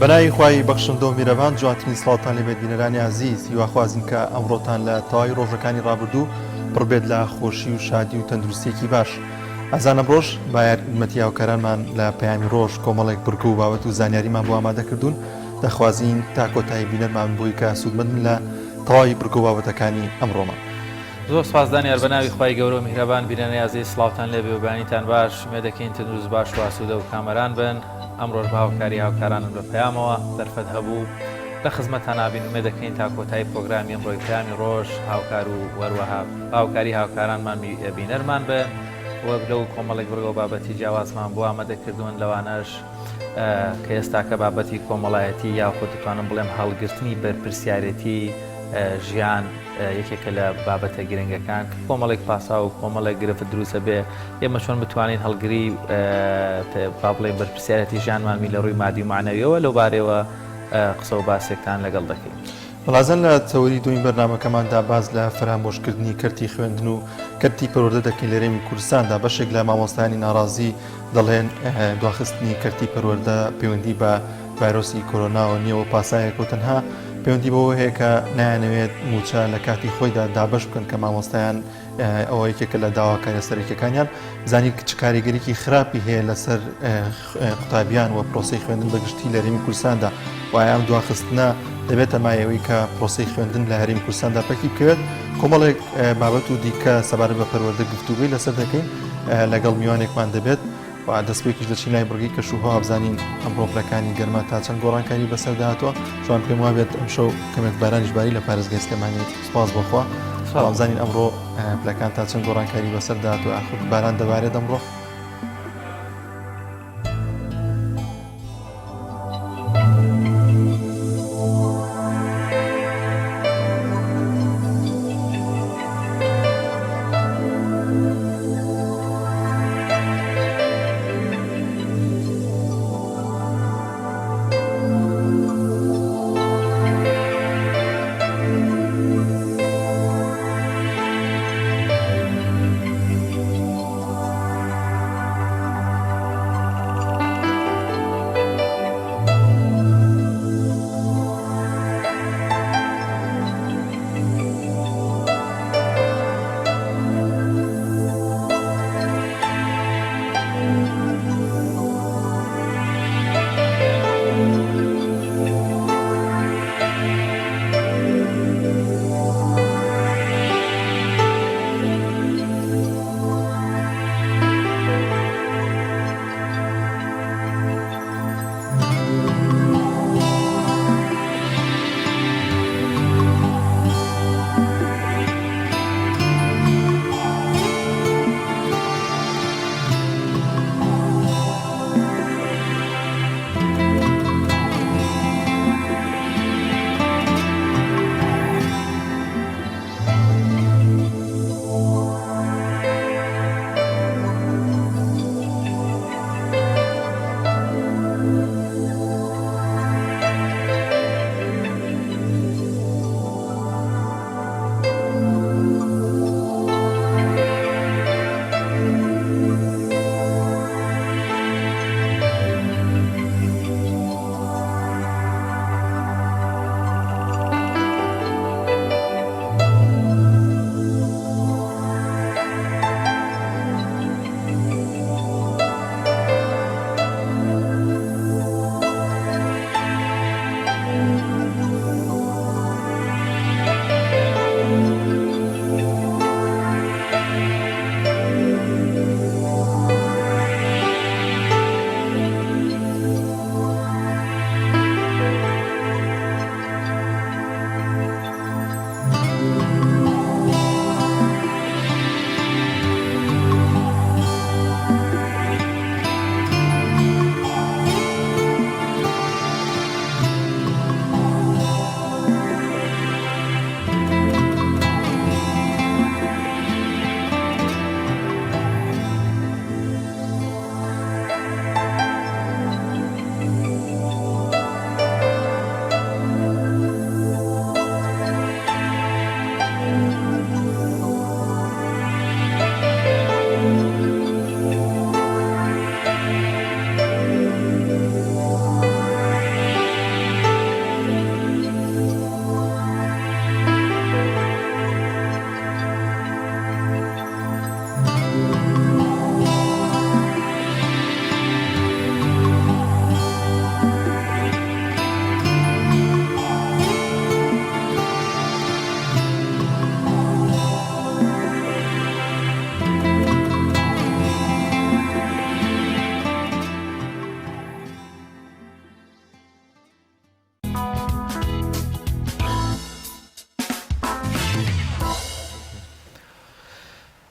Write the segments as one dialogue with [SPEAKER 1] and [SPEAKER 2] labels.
[SPEAKER 1] بەناوی خوای بەخشندە و میرەبان جوانترین سڵاوتان لێبێت بینەرانی ئازیز هیواخوازین کە ئەمڕۆتان لە تەواوی ڕۆژەکانی ڕابردوو پڕ بێت لە خۆشی و شادی و تەندروستیەکی باش ئازان ئەمڕۆش با یارمەتی هاوکارانمان لە پەیامی ڕۆژ کۆمەڵێک بڕگە و بابەت و زانیاریمان بۆ ئامادە کردوون دەخوازین تا کۆتایی بینەرمان بووی کە سوودمەند بن لە تەواوی بڕگە و بابەتەکانی ئەمڕۆمان.
[SPEAKER 2] زۆر سوپاس دانیار بەناوی خوای گەورە و میهرەبان بینەرانی ئازیز سڵاوتان لێبێ و بەیانیتان باش ئومێدەکەین تەندروست باش و ئاسوودە و کامەران بن ئەمڕۆش بە هاوکاری هاوکارانم لە پەیامەوە دەرفەت هەبوو لە خزمەتتان ئابین ئومێدەکەین تا کۆتایی پرۆگرامی ئەمڕۆی پەیامی ڕۆژ هاوکار و هەروەها بە هاوکاری هاوکارانمان بینەرمان بن وەک لەو کۆمەڵێک بڕگە و بابەتی جیاوازمان بۆ ئامادە کردوون لەوانەش کە ئێستاکە بابەتی کۆمەڵایەتی یاخود دەتوانم بڵێم هەڵگرتنی بەرپرسیارێتی ژیان یەکێکە لە بابەتە گرنگەکان کە کۆمەڵێک پاساو و کۆمەڵێک گرفت دروستە بێ ئێمە چۆن بتوانین هەڵگری با بڵێین بەرپرسیارەتی ژیانمان بین لە ڕووی مادی و مەعنەویەوە لەو بارەیەوە قسە و باسێکتان لەگەڵ دەکەین.
[SPEAKER 1] بەڵازن لە تەوەری دووەمی بەرنامەکەماندا باس لە فەرامۆشکردنی کەرتی خوێندن و کەرتی پەروەردە دەکەین لە هەرێمی کوردستاندا بەشێک لە مامۆستایانی ناڕازی دەڵێن دواخستنی کەرتی پەروەردە پەیوەندی بە ڤایرۆسی کۆرۆناوە نییە و پاساوێکە و تەنها پەیوەندی بەوە هەیە کە نایانەوێت مووچە لە کاتی خۆیدا دابەش بکەن کە مامۆستایان ئەوە یەکێکە لە داواکاریە سەرەکیەکانیان زانین چ کاریگەریکی خراپی هەیە لەسەر قوتابیان و پرۆسی خوێندن بەگشتی لە هەرێمی کوردستاندا وایە ئەم دواخستنە دەبێتە مایەوەی کە پرۆسی خوێندن لە هەرێمی کوردستاندا پەکی بکەوێت کۆمەڵێک بابەت و دیکە سەبارەت بە پەروەردە گفتوگۆی لەسەر دەکەین لەگەڵ میوانێکمان دەبێت و دەستپێکیش دەچین لای بڕگەی کەش و هەوا بزانین ئەمڕۆ پلەکانی گەرما تا چەند گۆڕانکاری بەسەردا هاتووە چوان پێم وابێت ئەمشەو کەمێک بارانیش باری لە پارێزگای سلێمانی سوپاس بۆخوا بەڵام بزانین ئەمڕۆ پلەکان تا چەند گۆڕانکاری بەسەردا هاتووە یاخود باران دەبارێت ئەمڕۆ.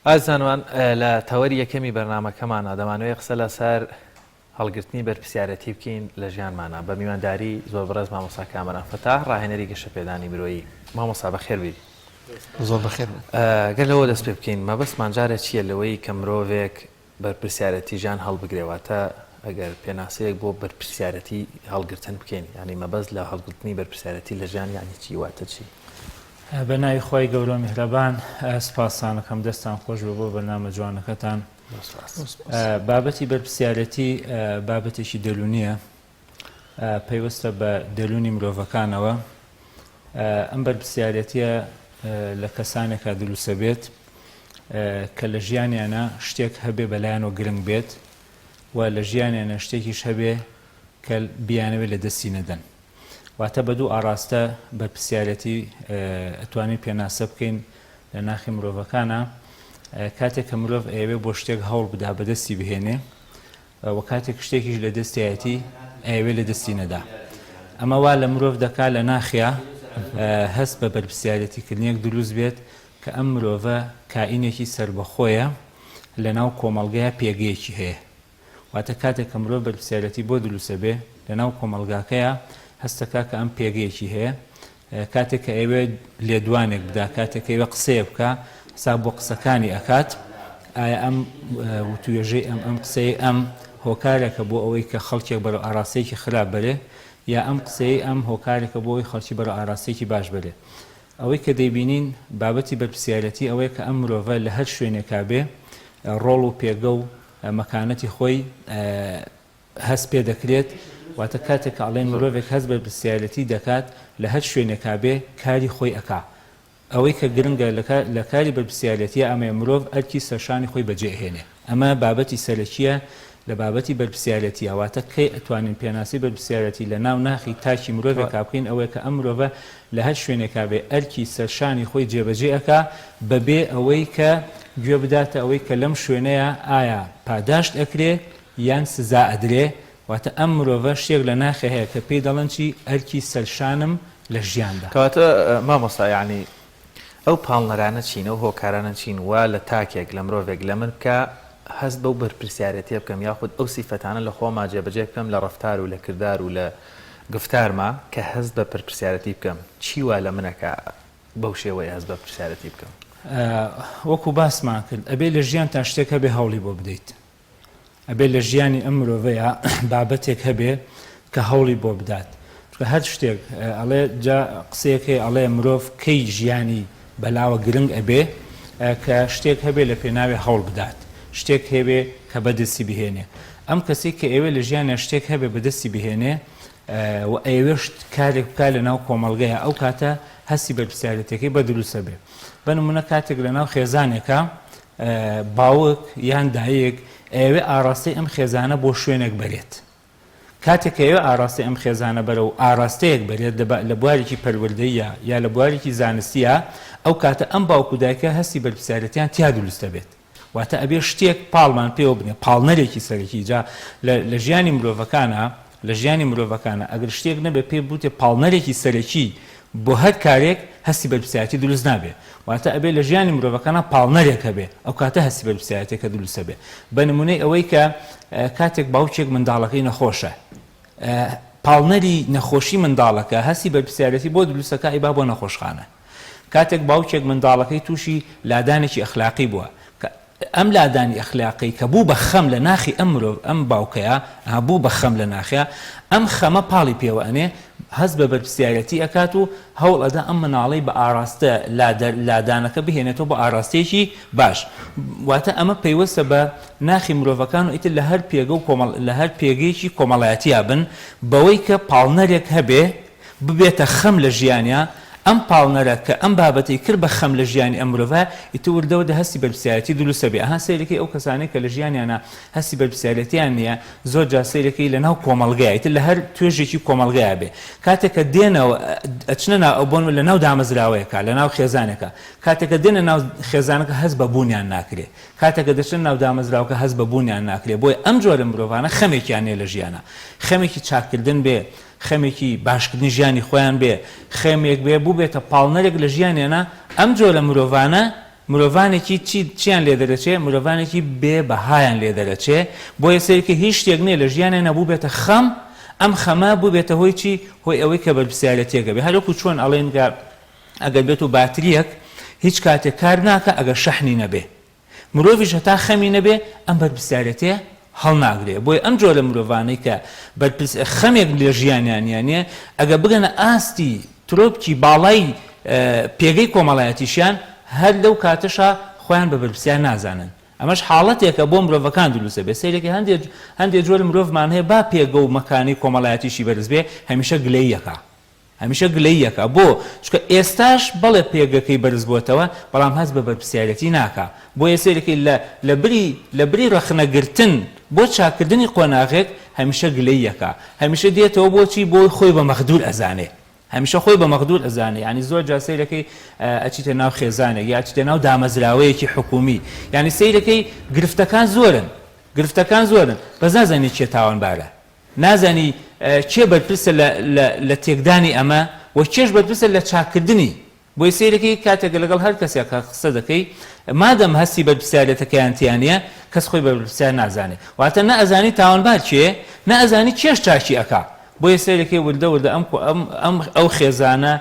[SPEAKER 2] ئازیزانمان لە تەوەری یەکەمی بەرنامەکەمانا دەمانەوێت قسە لەسەر هەڵگرتنی بەرپرسیارەتی بکەین لە ژیانمانا بە میوانداری زۆر بەڕێز مامۆستا کامەران فەتاح ڕاهێنەری گەشەپێدانی مرۆیی. مامۆستا بەخێر بێی.
[SPEAKER 1] زۆر بەخێر بن.
[SPEAKER 2] گەر لەوە دەست پێ بکەین مەبەستمان جارێ چییە لەوەی کە مرۆڤێک بەرپرسیارەتی ژیان هەڵبگرێ واتە ئەگەر پێناسەیەک بۆ بەرپرسیارەتی هەڵگرتن بکەین یانی مەبەست لە هەڵگرتنی بەرپرسیارەتی لە ژیان یانی چی واتە چی؟
[SPEAKER 3] بە ناوی خوای گەورە و میهرەبان سپاستان ئەکەم دەستان خۆش بێ بۆ بەرنامە جوانەکەتان. بابەتی بەرپرسیارەتی بابەتێکی دەروونییە پەیوەستە بە دەروونی مرۆڤەکانەوە ئەم بەرپرسیارەتیە لە کەسانێکا دروستە بێت کە لە ژیانیانە شتێک هەبێ بەلایەنەوە گرنگ بێت و لە ژیانیانە شتێکیش هەبێ کە بیانەوێت لە دەستی نەدەن. واتە بە دوو ئاڕاستە بەرپرسیارێتی ئەتوانین پێناسە بکەین لە ناخی مرۆڤەکانا، کاتێک کە مرۆڤ ئەیەوێ بۆ شتێک هەوڵ بدا بەدەستی بهێنێ و کاتێک شتێکیش لە دەستیایەتی ئەیەوێ لە دەستی نەدا. ئەمە وا لە مرۆڤ دەکا لە ناخیا هەست بە بەرپرسیارێتی کردنێک دروست بێت کە ئەم مرۆڤە کائینێکی سەربەخۆیە لەناو کۆمەڵگەیا پێگەیەکی هەیە. واتە کاتێک کە مرۆڤ بەرپرسیارێتی بۆ دروست ئەبێ لە ناو کۆمەڵگاکەیا هەست ئەکا کە ئەم پێگەیەکی هەیە کاتێک کە ئەیەوێ لێدوانێک بدا کاتێک کە ئەیەوێ قسەیە بکا حساب بۆ قسەکانی ئەکات ئایا ئەم وتوێژەی ئەم ئەم قسەی ئەم هۆکارێکە بۆ ئەوەی کە خەڵکێک بەرەو ئاراستەیەکی خراپ بەرێ یا ئەم قسەی ئەم هۆکارێکە بۆ ئەوەی خەڵکی بەرەو ئاراستەیەکی باش بەرێ ئەوەی کە دەیبینین بابەتی بەرپرسیارەتی ئەوەیە کە ئەم مرۆڤە لە هەر شوێنێکا بێ ڕۆڵ و پێگە و مەکانەتی خۆی هەست پێ دەکرێت، واتە کاتێک کە ئەڵێن مرۆڤێک هەست بە بەرپرسیارێتی دەکات لە هەر شوێنێکا بێ کاری خۆی ئەکا. ئەوەی کە گرنگە لە کاری بەرپرسیارێتییا ئەمەیە مرۆڤ ئەرکی سەرشانی خۆی بەجێ ئەهێنێ. ئەمە بابەتی سەرەکییە لە بابەتی بەرپرسیارێتییا، واتە کەی ئەتوانین پێناسەی بەرپرسیارێتی لە ناو ناخی تاکی مرۆڤێکا بکەین ئەوەیە کە ئەم مرۆڤە لە هەر شوێنێکا بێ ئەرکی سەرشانی خۆی جێبەجێ ئەکا بەبێ ئەوەی کە گوێ بداتە ئەوەی کە لەم شوێنەیا ئایا پاداشت ئەکرێ یان سزا ئەدرێ، واتە ئەم مرۆڤە شتێک لە ناخی هەیە کە پێی دەڵێن چی؟ ئەرکی سەرشانم لە ژیاندا.
[SPEAKER 2] کەواتە مامۆستا یەعنی ئەو پاڵنەرانە چین، ئەو هۆکارانە چین وا لە تاکێک، لە مرۆڤێک، لە من بکا هەست بەو بەرپرسیارێتیە بکەم یاخود ئەو سیفەتانە لە خۆما جێبەجێ بکەم لە ڕەفتار و لە کردار و لە گفتارما کە هەست بە پەرپرسیارەتی بکەم چی وا لە منەکا بەو شێوەیە هەست بە پرسیارەتی بکەم؟
[SPEAKER 3] وەکو باسمان کرد ئەبێ لە ژیانتا شتێک هەبێ هەوڵی بۆ بدەیت ئەبێ لە ژیانی ئەم مرۆڤەیا بابەتێک هەبێ کە هەوڵی بۆ بدات چونکە هەر شتێک ئەڵێ جا قسەیەک هەیە ئەڵێ مرۆڤ کەی ژیانی بەلاوە گرنگ ئەبێ کە شتێک هەبێ لە پێناوێ هەوڵ بدات شتێک هەبێ کە بەدەستی بهێنێ ئەم کەسێک کە ئەوێ لە ژیانە شتێک هەبێ بەدەستی بهێنێ و ئەیەوێ کارێک بکا لە ناو کۆمەڵگەیە ئەو کاتە هەستی بەرپرسیارێتیەکەی بە دروستە بێ بە نمونە کاتێک لە ناو خێزانێکە باوک یان دایک ئەیەوێ ئاراستەی ئەم خێزانە بۆ شوێنێک بەرێت کاتێک کە ئەیەوێ ئاراستەی ئەم خێزانە بەرەو ئاراستەیەک بەرێت لە بوارێکی پەروەردەییە یا لە بوارێکی زانستیە ئەو کاتە ئەم باوک و دایکە هەستی بەرپرسیارێتیان تیا دروست دەبێت واتە ئەبێ شتێک پاڵمان پێوە بنێ، پاڵنەرێکی سەرەکی، جا لە لە ژیانی مرۆڤەکانا، لە ژیانی مرۆڤەکانا ئەگەر شتێک نەبێ پێی بوتێ پاڵنەرێکی سەرەکی بۆ هەر کارێک، هەستی بەرپرسیارەتی دروست نابێ. واتە ئەبێ لە ژیانی مرۆڤەکانا پاڵنەرێک هەبێ، ئەو کاتە هەستی بەرپرسیارەتیەکە دروست ئەبێ. بە نموونەی ئەوەی کە کاتێک باوکێک منداڵەکەی نەخۆشە، پاڵنەری نەخۆشی منداڵەکە هەستی بەرپرسیارەتی بۆ دروست ئەکا ئەیبا بۆ نەخۆشخانە. کاتێک باوکێک منداڵەکەی تووشی لادانێکی ئەخلاقی بووە، کە ئەم لادانی ئەخلاقی کە بوو بە خەم لە ناخی ئەم مرۆڤ ئەم باوکەیا، ئەها بوو بە خەم لە ناخیا، ئەم خەمە پاڵی پێوە ئەنێ، هەست بە بەرپرسیارێتی ئەکات و هەوڵ ئەدا ئەم مناڵەی بە ئاراستە لادەر لادانەکە بهێنێتەوە بۆ ئاراستەیەکی باش. واتە ئەمە پەیوەستە بە ناخی مرۆڤەکان و ئیتر لە هەر پێگە و کۆمەڵ لە هەر پێگەیەکی کۆمەڵایەتیا بن بەوەی کە پاڵنەرێک هەبێ ببێتە خەم لە ژیانیا، ئەم پاڵنەرە کە ئەم بابەتەی کرد بە خەم لە ژیانی ئەم مرۆڤە، ئیتر وردە وردە هەستی بەرپرسیارێتی دروست ئەبێ، ئەها سەیرەکەی ئەو کەسانەی کە لە ژیانیانا هەستی بەرپرسیارێتیان نییە، زۆر جار سەیرەکەی لە ناو کۆمەڵگەیا، ئیتر لە هەر توێژێکی کۆمەڵگەیا بێ، کاتێک کە دێنەوە ئەچنە ناو ئەو بۆنمونە لە ناو دامەزراوەیەکا، لە ناو خێزانێکا، کاتێک کە دێنە ناو خێزانەکە هەست بە بوونیان ناکرێ، کاتێک کە دەچنە ناو دامەزراوەکە هەست بە بوونیان ناکرێ، بۆیە ئەم جۆرە مرۆڤانە خەمێکیان نییە لە ژیانا، خەمێکی چاککردن بێ، خەمێکی باشکردنی ژیانی خۆیان بێ، خەمێک بێ بووبێتە پاڵنەرێک لە ژیانیانا، ئەم جۆرە مرۆڤانە. مرۆڤانێکی چی چیان لێ دەرەچێ؟ مرۆڤانێکی بێ بەهایان لێ دەرەچێ، بۆیە سەیرکە هیچ شتێک نیە لە ژیانیا نەبووبێتە خەم، ئەم خەمە بووبێتە هۆی چی؟ هۆی ئەوەی کە بەرپرسیارەتیەک هەبێ، هەر وەکو چۆن ئەڵێن کە ئەگەر بێتو باتریەک هیچ کاتێک کار ناکا ئەگەر شەحنی نەبێ، مرۆڤیش هەتا خەمی نەبێ ئەم بەرپرسیارێتیە هەڵناگرێ، بۆیە ئەم جۆرە مرۆڤانەی کە بەرپرس خەمێک لە ژیانیانیا نیە ئەگەر بگەنە ئاستی ترۆپکی باڵای پێگەی کۆمەڵایەتیشیان هەر لەو کاتەشا خۆیان بە بەرپرسیار نازانن ئەمەش حاڵەتێکە بۆ مرۆڤەکان دروست دەبێ سەیرێکی هەندێ هەندێ جۆر مرۆڤمان هەیە با پێگە و مەکانەی کۆمەڵایەتیشی بەرز بێ هەمیشە گلەییەکا هەمیشە گلەیی ئەکا بۆ؟ چونکە ئێستاش بەڵێ پێگەکەی بەرز بۆتەوە بەڵام هەست بە بەرپرسیارێتی ناکا بۆیە سەیرەکەی لە لە بری لە بری ڕەخنە گرتن بۆ چاککردنی قۆناغێک هەمیشە گلەیی ئەکا هەمیشە دێتەوە بۆچی بۆی خۆی بە مەغدور ئەزانێ هەمیشە خۆی بە مەغدور ئەزانێ یانی زۆر جار سەیرەکەی ئەچیتە ناو خێزانێک یا ئەچیتە ناو دامەزراوەیەکی حکوومی یانی سەیرەکەی گرفتەکان زۆرن گرفتەکان زۆرن بەس نازانی کێ تاوانبارە نازانی کێ بەرپرسە لە لە لە تێکدانی ئەمە و کێش بەرپرسە لە چاککردنی بۆیە سەیرەکەی کاتێک لەگەڵ هەر کەسێک کە قسە دەکەی مادەم هەستی بەرپرسیارێتەکەیان تیا نییە کەس خۆی بە بەرپرسیار نازانێ واتە نە ئەزانی تاوانبار کێیە نە ئەزانی کێش چاکی ئەکا بۆیە سەیرەکەی وردە وردە ئەم ئەم ئەم ئەو خێزانە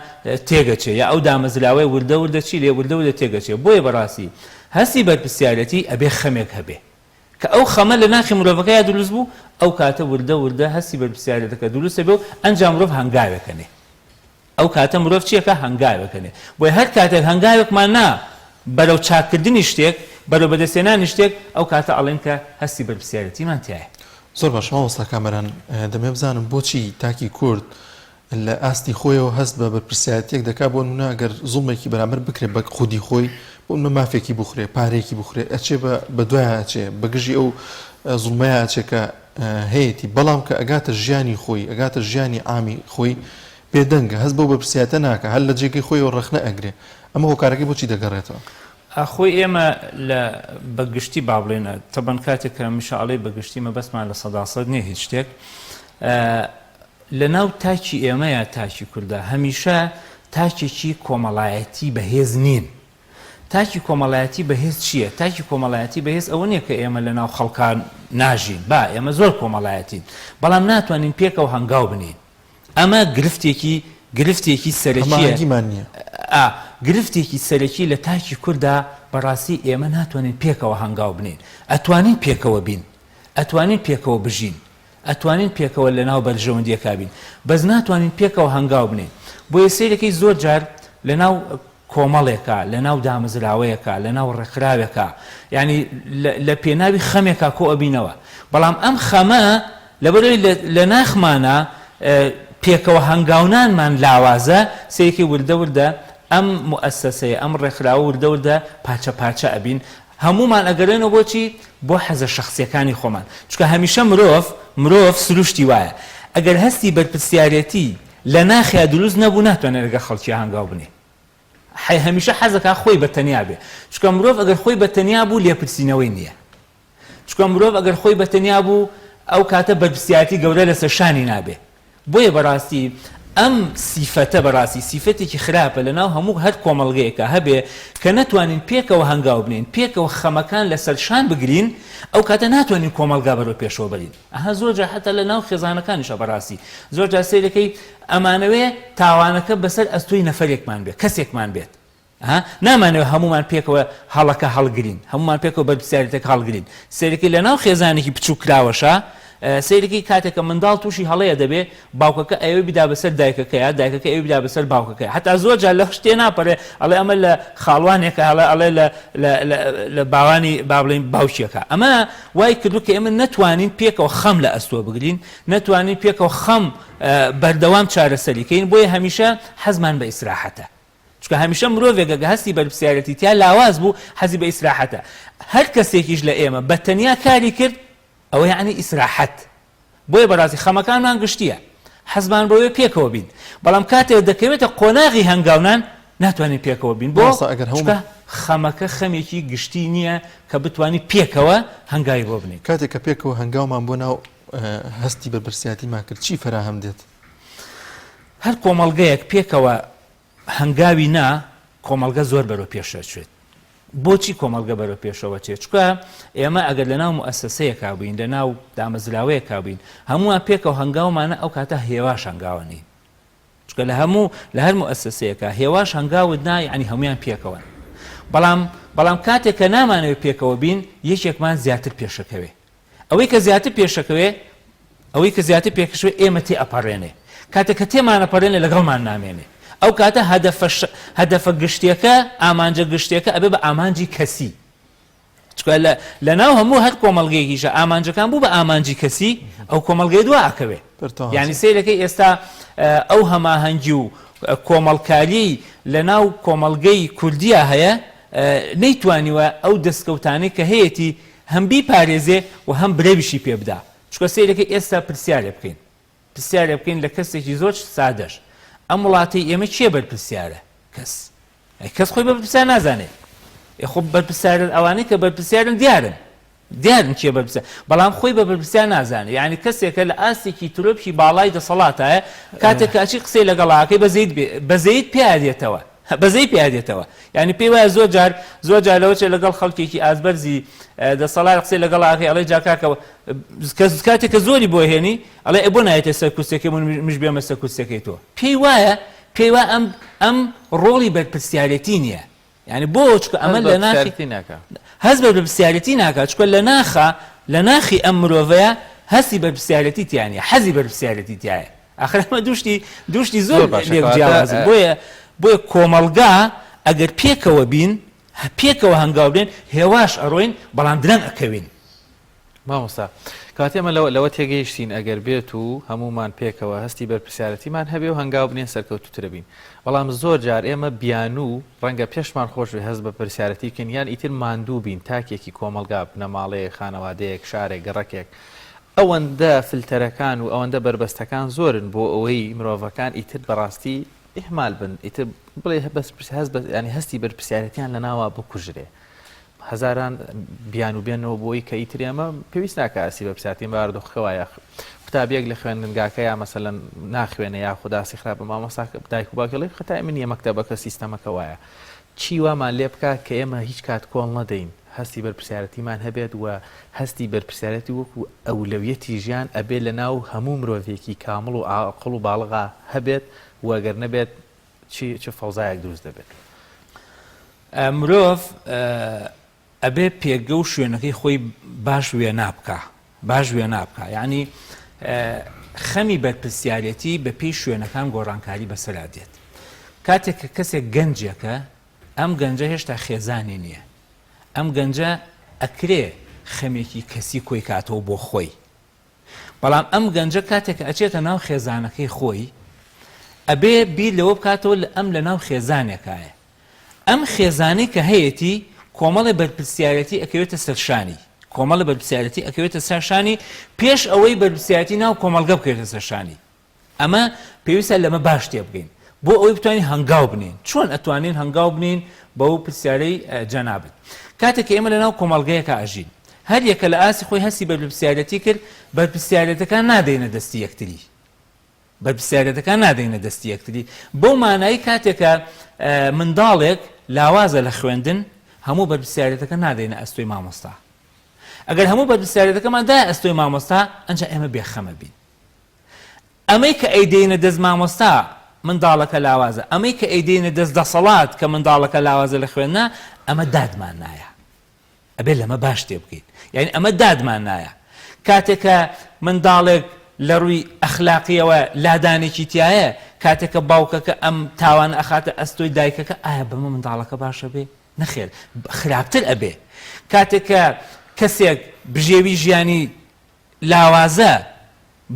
[SPEAKER 3] تێگەچێ یا ئەو دامەزراوەیە وردە وردە چی لێ وردە وردە تێگەچێ بۆیە بەڕاستی هەستی بەرپرسیارێتی ئەبێ خەمێک هەبێ کە ئەو خەمە لە ناخی مرۆڤەکەیا دروست بوو، ئەو کاتە وردە وردە هەستی بەرپرسیارێتەکە دروست ئەبێ و ئەنجا مرۆڤ هەنگاوێک ئەنێ. ئەو کاتە مرۆڤ چی ئەکا؟ هەنگاوێک ئەنێ. بۆیە هەر کاتێک هەنگاوێکمان نا بەرەو چاککردنی شتێک، بەرەو بەدەستهێنانی شتێک، ئەو کاتە ئەڵێین کە هەستی بەرپرسیارێتیمان تیایە.
[SPEAKER 1] زۆر باشە مامۆستا کامەران، دەمەوێ بزانم بۆچی تاکی کورد لە ئاستی خۆیەوە هەست بە بەرپرسیارەتیەک دەکات، بۆ نمونە ئەگەر زوڵمێکی بەرامبەر بکرێت بە خودی خۆی، بۆ نمونە مافێکی بخورێ، پارەیەکی بخورێ، ئەچێ بە بەدوایا ئەچێ، بە گژی ئەو زوڵمەیا ئەچێ کە هەیەتی، بەڵام کە ئەگاتە ژیانی خۆی، ئەگاتە ژیانی عامی خۆی، بێدەنگە، هەست بەو بەرپرسیارەتە ناکا، هەر لە جێگەی خۆیەوە ڕەخنە ئەگرێ، ئەمە هۆکارەکەی بۆچی دەگەڕێتەوە؟
[SPEAKER 3] ئاخۆی ئێمە لە بە گشتی با بڵێین، تەبەن کاتێک کە هەمیشە ئەڵێی بە گشتی مەبەستمان 100% نییە هیچ شتێک، لەناو تاکی ئێمەیا تاکی کوردا هەمیشە تاکێکی کۆمەڵایەتی بەهێز نین. تاکی کۆمەڵایەتی بەهێز چییە؟ تاکی کۆمەڵایەتی بەهێز ئەوە نییە کە ئێمە لەناو خەڵکا ناژین، با ئێمە زۆر کۆمەڵایەتین، بەڵام ناتوانین پێکەوە هەنگاو بنێین. ئەمە گرفتێکی گرفتێکی سەرەکییە.
[SPEAKER 1] هەماهەنگیمان نییە.
[SPEAKER 3] ئا گرفتێکی سەرەکی لە تاکی کوردا بەڕاستی ئێمە ناتوانین پێکەوە هەنگاو بنێین. ئەتوانین پێکەوە بین، ئەتوانین پێکەوە بژین، ئەتوانین پێکەوە لەناو بەرژەوەندیەکا بین بەس ناتوانین پێکەوە هەنگاو بنێین بۆیە سەیرەکەی زۆر جار لەناو کۆمەڵێکا لەناو دامەزراوەیەکا لەناو ڕێکخراوێکا یانی لە پێناوی خەمێکا کۆ ئەبینەوە بەڵام ئەم خەمە لەبەرەوەی لە ناخمانە پێکەوە هەنگاونانمان لاوازە سەیرەکەی وردە وردە ئەم موئەسەسەیە ئەم ڕێکخراوە وردە وردە پارچە پارچە ئەبین هەموومان ئەگەرێنەوە بۆ چی؟ بۆ حەزە شەخسیەکانی خۆمان چونکە هەمیشە مرۆڤ مرۆڤ سروشتی وایە ئەگەر هەستی بەرپرسیارێتی لە ناخیا دروست نەبوو ناتوانێت لەگەڵ خەڵکیا هەنگاو بنێ حەی هەمیشە حەزەکا خۆی بە تەنیا بێ چونکە مرۆڤ ئەگەر خۆی بە تەنیا بوو لێپرسینەوەی نییە چونکە مرۆڤ ئەگەر خۆی بە تەنیا بوو ئەو کاتە بەرپرسیارەتی گەورە لەسەر شانی نابێ بۆیە بەڕاستی ئەم سیفەتە بەڕاستی سیفەتێکی خراپە لەناو هەموو هەر کۆمەڵگەیەکا هەبێ کە نەتوانین پێکەوە هەنگاو بنێین پێکەوە خەمەکان لەسەر شان بگرین ئەو کاتە ناتوانین کۆمەڵگا بەرەو پێشەوە بەرین ئەها زۆر جار حەتا لەناو خێزانەکانیشا بەڕاستی زۆر جار سەیرەکەی ئەمانەوێ تاوانەکە بەسەر ئەستۆی نەفەرێکمان بێت کەسێکمان بێت ها نامانەوێت هەموومان پێکەوە هەڵەکە هەڵگرین هەموومان پێکەوە بەرپرسیارێتەکە هەڵگرین سەیرەکەی لەناو خێزانێکی بچووک کراوەشە سەیرەکەی کاتێک کە منداڵ تووشی هەڵەیە دەبێ باوکەکە ئەوێ بدا بەسەر دایکەکەیە دایکەکە ئەوێ بدا بەسەر باوکەکەی حتا زۆر جار لە شتێ ناپەڕێ ئەڵێ ئەمە لە خاڵوانێکە ئەڵێ ئەڵێ لە لە باوانی با بڵێین باوکێکە ئەمە وای کردو کە ئێمە نەتوانین پێکەوە خەم لە ئەستۆ بگرین نەتوانین پێکەوە خەم بەردەوام چارەسەری کەین بۆیە هەمیشە حەزمان بە ئیسراحەتە چونکە هەمیشە مرۆڤێک ئەگەر هەستی بەرپرسیارێتی تیا لاواز بوو حەزی بە ئیسراحەتە هەر کەسێکیش لە ئێمە بە تەنیا کاری کرد ئەوە یەعنی ئیسراحەت بۆیە بەڕاستی خەمەکانمان گشتیە حەزمان بەوەیە پێکەوە بین بەڵام کاتێک دەکەوێتە قۆناغی هەنگاونان ناتوانین پێکەوە بین بۆ
[SPEAKER 1] مامۆستا ئەگەر هەموو
[SPEAKER 3] چونکە خەمەکە خەمێکی گشتی نییە کە بتوانی پێکەوە هەنگاوی بۆ بنێین.
[SPEAKER 1] کاتێک کە پێکەوە هەنگاومان بۆ ناو هەستی بەرپرسیارەتیمان کرد چی فەراهەم دێت؟
[SPEAKER 3] هەر کۆمەڵگەیەک پێکەوە هەنگاوی نا، کۆمەڵگە زۆر بەرەو پێش ئەچێت. بۆچی کۆمەڵگە بەرەو پێشەوە چێ؟ چونکە ئێمە ئەگەر لەناو موئەسەسەیەکا بووین، لەناو دامەزراوەیەکا بووین، هەمووان پێکەوە هەنگاومانە ئەو کاتە هێواش هەنگاوە نین. چونکە لە هەموو لە هەر موئەسەسەیەکا هێواش هەنگاوت نا یەعنی هەموویان پێکەوەن. بەڵام بەڵام کاتێک کە نامانەوێ پێکەوە بین یەکێکمان زیاتر پێشەکەوێ. ئەوەی کە زیاتر پێشەکەوێ ئەوەی کە زیاتر پێکشوێ ئێمە تێ ئەپەڕێنێ کاتێک کە تێمانەپەڕێنێ لەگەڵمان نامێنێ ئەو کاتە هەدەفە هەدەفە گشتیەکە ئامانجە گشتیەکە ئەبێ بە ئامانجی کەسی چکە لە لەناو هەموو هەر کۆمەڵگەیەکیشە ئامانجەکان بوو بە ئامانجی کەسی ئەو کۆمەڵگەی دوا ئەکەوێ یعنی سەیرەکەی ئێستا ئەو هەماهەنگی و کۆمەڵکاریی لە ناو کۆمەڵگەی کوردیا هەیە نەیتوانیوە ئەو دەستکەوتانەی کە هەیەتی هەم بیپارێزێ و هەم برەویشی پێ بدا چونکە سەیرەکەی ئێستا پرسیارێ بکەین پرسیارێ بکەین لە کەسێکی زۆر سادەش ئەم وڵاتەی ئێمە کێ بەرپرسیارە کەس ئەی کەس خۆی بە بەرپرسیار نازانێ ئێ خۆ بەرپرسیارن ئەوانەی کە بەرپرسیارن دیارن دیارن کێ بەرپرسیار بەڵام خۆی بە بەرپرسیار نازانێ یعنی کەسێکە لە ئاستێکی ترۆپکی باڵای دەسەڵاتایە کاتێک کە ئەچی قسەی لەگەڵاکەی بەزەیت بەزەیت پیا دێتەوە بەزەی پیا دێتەوە یانی پێی وایە زۆر جار زۆر جار لەوە چێ لەگەڵ خەڵکێکی ئازبەرزی دەسەڵات قسەی لەگەڵ ئاخی ئەڵێ جا کاکە کەس کاتێک کە زۆری بۆ هێنی ئەڵێ ئێ بۆ نایەتە سەر کورسیەکەی من مش بێمە سەر کورسیەکەی تۆ پێی وایە پێی وایە ئەم ئەم ڕۆڵی بەرپرسیارێتی نییە یعنی بۆ چکە ئەمە لە ناخی هەست بە بەرپرسیارێتی ناکات چکە لە ناخە لە ناخی ئەم مرۆڤەیە هەستی بەرپرسیارێتی تیانە حەزی بەرپرسیارێتی تایە ئاخر ئەمە دووشتی دووشتی زۆر
[SPEAKER 2] باشە
[SPEAKER 3] لێک
[SPEAKER 2] کەواتە
[SPEAKER 3] جیاوازن بۆیە بۆیە کۆمەڵگا ئەگەر پێکەوە بین پێکەوە هەنگاو بنێن هێواش ئەڕۆین بەڵام درەنگ ئەکەوین.
[SPEAKER 2] مامۆستا کەواتە ئێمە لەوە لەوە تێگەیشتین ئەگەر بێت و هەموومان پێکەوە هەستی بەرپرسیارەتیمان هەبێ و هەنگاو بنێن سەرکەوتووترە بین بەڵام زۆر جار ئێمە بیانوو ڕەنگە پێشمان خۆش بێ هەست بە پرسیارەتی بکەین یان ئیتر ماندوو بین تاکێکی کۆمەڵگا بنەماڵەیەک خانەوادەیەک شارێک گەڕەکێک ئەوەندە فلتەرەکان و ئەوەندە بەربەستەکان زۆرن بۆ ئەوەی مرۆڤەکان ئیتر بەڕاستی ئیهمال بن ئیتر بڵێ بەس هەست بە ینی هەستی بەرپرسیارەتیان لە ناوە بکوژرێ هەزاران بیان و بێنەوە بۆی کە ئیتر ئێمە پێویست ناکە هەستی بەرپرسیارەتی بارودۆخەکە وایە قوتابیەک لە خوێندنگاکە یا مەسەلەن ناخوێنێ یا خوداسی خراپە مامۆستا دایک و باوکی ئەڵێ خەتای من نییە مەکتەبەکە سیستەمەکە وایە چی وامان لێ بکا کە ئێمە هیچ کات کۆڵ نەدەین هەستی بەرپرسیارەتیمان هەبێت و هەستی بەرپرسیارەتی وەکو ئەولەویەتی ژیان ئەبێ لە ناو هەموو مرۆڤێکی کامڵ و عاقڵ و باڵغا هەبێت و گەر نەبێت چی چ فەوزایەک دروست دەبێت.
[SPEAKER 3] مرۆڤ ئەبێ پێگە و شوێنەکەی خۆی باش وێنا بکا باش وێنا بکا یعنی خەمی بەرپرسیارەتی بە پێی شوێنەکان گۆڕانکاری بەسەرا دێت کاتێک کە کەسێک گەنجێکە ئەم گەنجە هێشتا خێزانی نییە ئەم گەنجە ئەکرێ خەمێکی کەسی کۆی کاتەوە بۆ خۆی بەڵام ئەم گەنجە کاتێک کە ئەچێتە ناو خێزانەکەی خۆی ئەبێ بیر لەوە بکاتەوە لە ئەم لە ناو خێزانێکایە ئەم خێزانەی کە هەیەتی کۆمەڵێ بەرپرسیارەتی ئەکەوێتە سەرشانی کۆمەڵە بەرپرسیارەتی ئەکەوێتە سەرشانی پێش ئەوەی بەرپرسیارەتی ناو کۆمەڵگە بکەوێتە سەرشانی ئەمە پێویستە لەمە باش تێبگەین بۆ ئەوەی بتوانین هەنگاو بنێین. چۆن ئەتوانین هەنگاو بنێین بەو پرسیارەی جەنابت؟ کاتێک کە ئێمە لەناو کۆمەڵگەیەکا ئەژین، هەر یەکە لە ئاستی خۆی هەستی بەرپرسیارێتی کرد، بەرپرسیارێتەکان نادەینە دەستی یەکتری. بەرپرسیارێتەکان نادەینە دەستی یەکتری. بەو مانایی کاتێک کە منداڵێک لاوازە لە خوێندن، هەموو بەرپرسیارێتەکە نادەینە ئەستۆی مامۆستا. ئەگەر هەموو بەرپرسیارێتەکەمان دایە ئەستۆی مامۆستا، ئەنجا ئێمە بێخەمە بین. ئەمەی کە ئەیدەینە دەست مامۆستا منداڵەکە لاوازە، ئەمەی کە ئەیدەینە دەست دەسەڵات کە منداڵەکە لاوازە لە خوێندنا، ئەمە دادمان نایە. ئەبێ لەمە باش تێبگەین. یانی ئەمە دادمان نایە. کاتێک کە منداڵێک لە ڕووی ئەخلاقییەوە لادانێکی تیایە، کاتێک کە باوکەکە ئەم تاوانە ئەخاتە ئەستۆی دایکەکە، ئایا بەمە منداڵەکە باش ئەبێ؟ نەخێر، خراپتر ئەبێ. کاتێک کە کەسێک بژێوی ژیانی لاوازە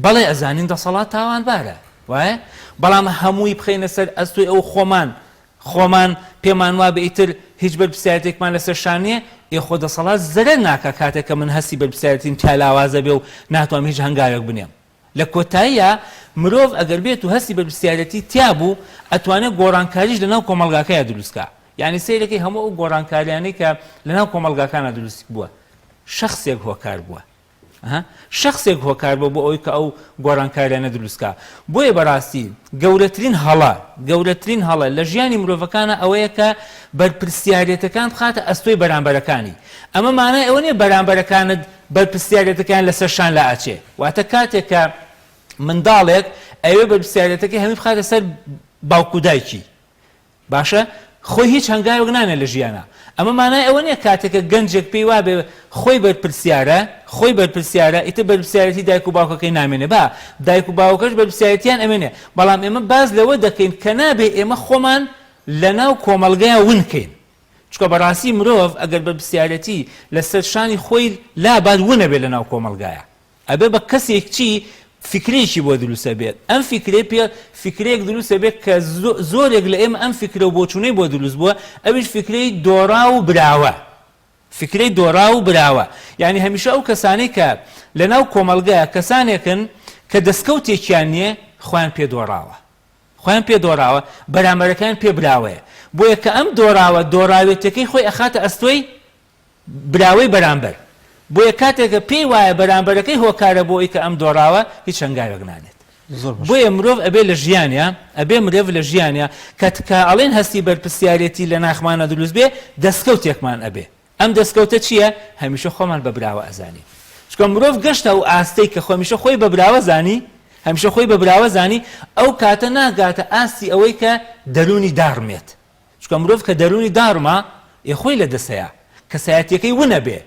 [SPEAKER 3] بەڵێ ئەزانین دەسەڵات تاوانبارە وایە بەڵام هەمووی بخەینە سەر ئەستۆی ئەو خۆمان خۆمان پێمان وابێ ئیتر هیچ بەرپرسیارێتێکمان لەسەر شان نییە ئێ خۆ دەسەڵات زەرەر ناکا کاتێک کە من هەستی بەرپرسیارێتیم تیا لاوازە بێ و ناتوانم هیچ هەنگاوێک بنێم لە کۆتاییا مرۆڤ ئەگەر بێت و هەستی بەرپرسیارێتی تیا بوو ئەتوانێت گۆڕانکاریش لەناو کۆمەڵگاکەیا دروست کا یانی سەیرەکەی هەموو ئەو گۆڕانکاریانەی کە لەناو کۆمەڵگاکانا دروست بووە شەخسێک هۆکار بووە. ئەها شەخسێک هۆکار بووە بۆ ئەوەی کە ئەو گۆڕانکاریانە دروست کا. بۆیە بەڕاستی گەورەترین هەڵە، گەورەترین هەڵە لە ژیانی مرۆڤەکانا ئەوەیە کە بەرپرسیارێتەکان بخاتە ئەستۆی بەرامبەرەکانی. ئەمە مانای ئەوە نییە بەرامبەرەکانت بەرپرسیارێتەکەیان لەسەر شان لائەچێ. واتە کاتێک کە منداڵێک ئەیەوێ بەرپرسیارێتەکەی هەمووی بخاتە سەر باوک و دایکی، باشە خۆی هیچ هەنگاوێک نانێت لە ژیانا. ئەمە مانای ئەوە نییە کاتێک کە گەنجێک پێی وابێ خۆی بەرپرسیارە، خۆی بەرپرسیارە، ئیتر بەرپرسیارێتی دایک و باوکەکەی نامێنێ. با دایک و باوکەش بەرپرسیارێتیان ئەمێنێ، بەڵام ئێمە باس لەوە دەکەین کە نابێ ئێمە خۆمان لەناو کۆمەڵگەیا ون کەین. چونکە بەڕاستی مرۆڤ ئەگەر بەرپرسیارێتی لەسەر شانی خۆی لابات ون ئەبێ لەناو کۆمەڵگایا. ئەبێ بە کەسێک چی فیکرەیەکی بۆ دروست ئەبێت ئەم فیکرەی پێ فیکرەیەک دروست ئەبێت کە زۆرێک لە ئێمە ئەم فیکرە و بۆچوونەی بۆ دروست بووە ئەویش فیکرەی دۆڕاو و براوە فیکرەی دۆڕاو و براوە یعنی هەمیشە ئەو کەسانەی کە لەناو کۆمەڵگەیە کەسانێکن کە دەستکەوتێکیان نییە خۆیان پێ دۆڕاوە خۆیان پێ دۆڕاوە بەرامبەرەکەیان پێ براوەیە بۆیە کە ئەم دۆڕاوە دۆڕاوێتەکەی خۆی ئەخاتە ئەستۆی براوەی بەرامبەر، بۆیە کاتێک کە پێی وایە بەرامبەرەکەی هۆکارە بۆ ئەوی کە ئەم دۆڕاوە هیچ هەنگاوێک نانێت. بۆیە مرۆڤ ئەبێ لە ژیانیا، ئەبێ مرێڤ لە ژیانیا کە کە ئەڵێن هەستی بەرپرسیارێتی لە ناخمانا دروست بێ، دەسکەوتێکمان ئەبێ. ئەم دەسکەوتە چییە؟ هەمیشە خۆمان بە براوە ئەزانین. چونکە مرۆڤ گەشتە ئەو ئاستەی کە هەمیشە خۆی بە براوە زانی، هەمیشە خۆی بە براوە زانی، ئەو کاتە ناگاتە ئاستی ئەوەی کە دەروونی داڕمێت. چونکە مرۆڤ کە دەروونی داڕما ئێ خۆی لە دەسەیە کەسایەتیەکەی ون ئەبێ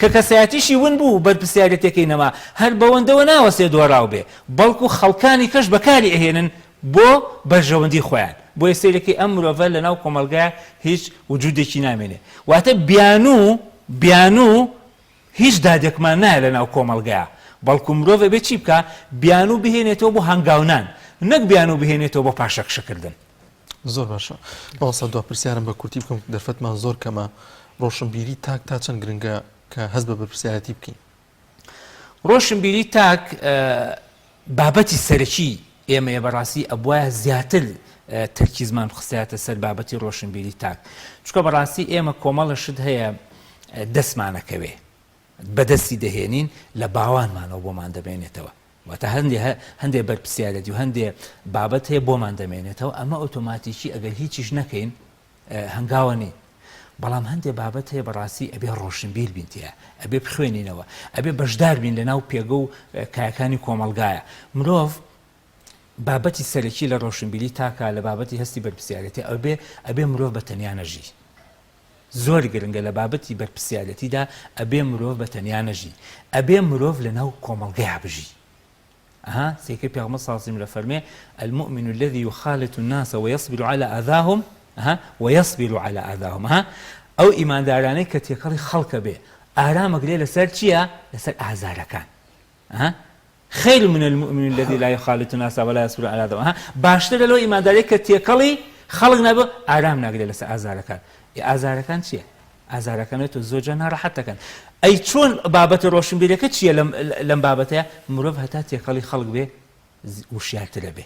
[SPEAKER 3] کە کەسایەتیشی ون بوو و بەرپرسیارێتیەکەی نەما هەر بەوەندەوە ناوەستێ دۆڕاو بێ بەڵکو خەڵکانی کەش بەکاری ئەهێنن بۆ بەرژەوەندی خۆیان بۆیە سەیرەکەی ئەم مرۆڤە لەناو کۆمەڵگا هیچ وجودێکی نامێنێ واتە بیانوو بیانوو هیچ دادێکمان نایە لەناو کۆمەڵگایا بەڵکو مرۆڤ ئەبێ چی بکا بیانوو بهێنێتەوە بۆ هەنگاونان نەک بیانوو بهێنێتەوە بۆ پاشەکشەکردن.
[SPEAKER 1] زۆر باشە مامۆستا دوا پرسیارم بە کورتی بکەم دەرفەتمان زۆر کەمە ڕۆشنبیری تاک تا چەند گرنگە کە هەست بە بەرپرسیارەتی بکەین؟
[SPEAKER 3] ڕۆشنبیری تاک بابەتی سەرەکی ئێمەیە بەڕاستی ئەبوایە زیاتر تەرکیزمان بخستایەتە سەر بابەتی ڕۆشنبیری تاک چونکە بەڕاستی ئێمە کۆمەڵە شت هەیە دەستمانەکەوێ بەدەستی دەهێنین لە باوانمانەوە بۆمان دەمێنێتەوە واتە هەندێ هەندێ بەرپرسیارێتی و هەندێ بابەت هەیە بۆمان دەمێنێتەوە ئەمە ئۆتۆماتیکی ئەگەر هیچیش نەکەین هەنگاوە نین بەڵام هەندێ بابەت هەیە بەڕاستی ئەبێ ڕۆشنبیر بین تیا ئەبێ بخوێنینەوە ئەبێ بەشدار بین لە ناو پێگە و کایەکانی کۆمەڵگایە مرۆڤ بابەتی سەرەکی لە ڕۆشنبیری تاکە لە بابەتی هەستی بەرپرسیارێتی ئەبێ ئەبێ مرۆڤ بە تەنیا نەژی زۆر گرنگە لە بابەتی بەرپرسیارێتیدا ئەبێ مرۆڤ بە تەنیا نەژی ئەبێ مرۆڤ لە ناو کۆمەڵگەیا بژی ئەها سێکەی پێغەمبەر صلی اللە علیه و سلم فەرمێ المؤمن الذي يخالط الناس ويصبر على اذاهم ئەها ويصبر على اذاهم ئەها ئەو ئیماندارانەی کە تێکەڵی خەڵکە بێ ئارامەگرێ لەسەر چییە لەسەر ئازارەکان ئەها خیر من المؤمن الذی لا یخالط الناس ولا یصبر علی اذاهم ها باشترە لەو ئیماندارەی کە تێکەڵی خەڵک نابێ ئارام ناگرێت لەسەر ئازارەکان ئێ ئازارەکان چییە ئازارەکان تۆ زۆر جار ناڕەحەت دەکەن ئەی چۆن بابەتە ڕۆشنبیرەکە چییە لەم لەم بابەتەیە مرۆڤ هەتا تێکەڵی خەڵک بێ وشیارترە بێ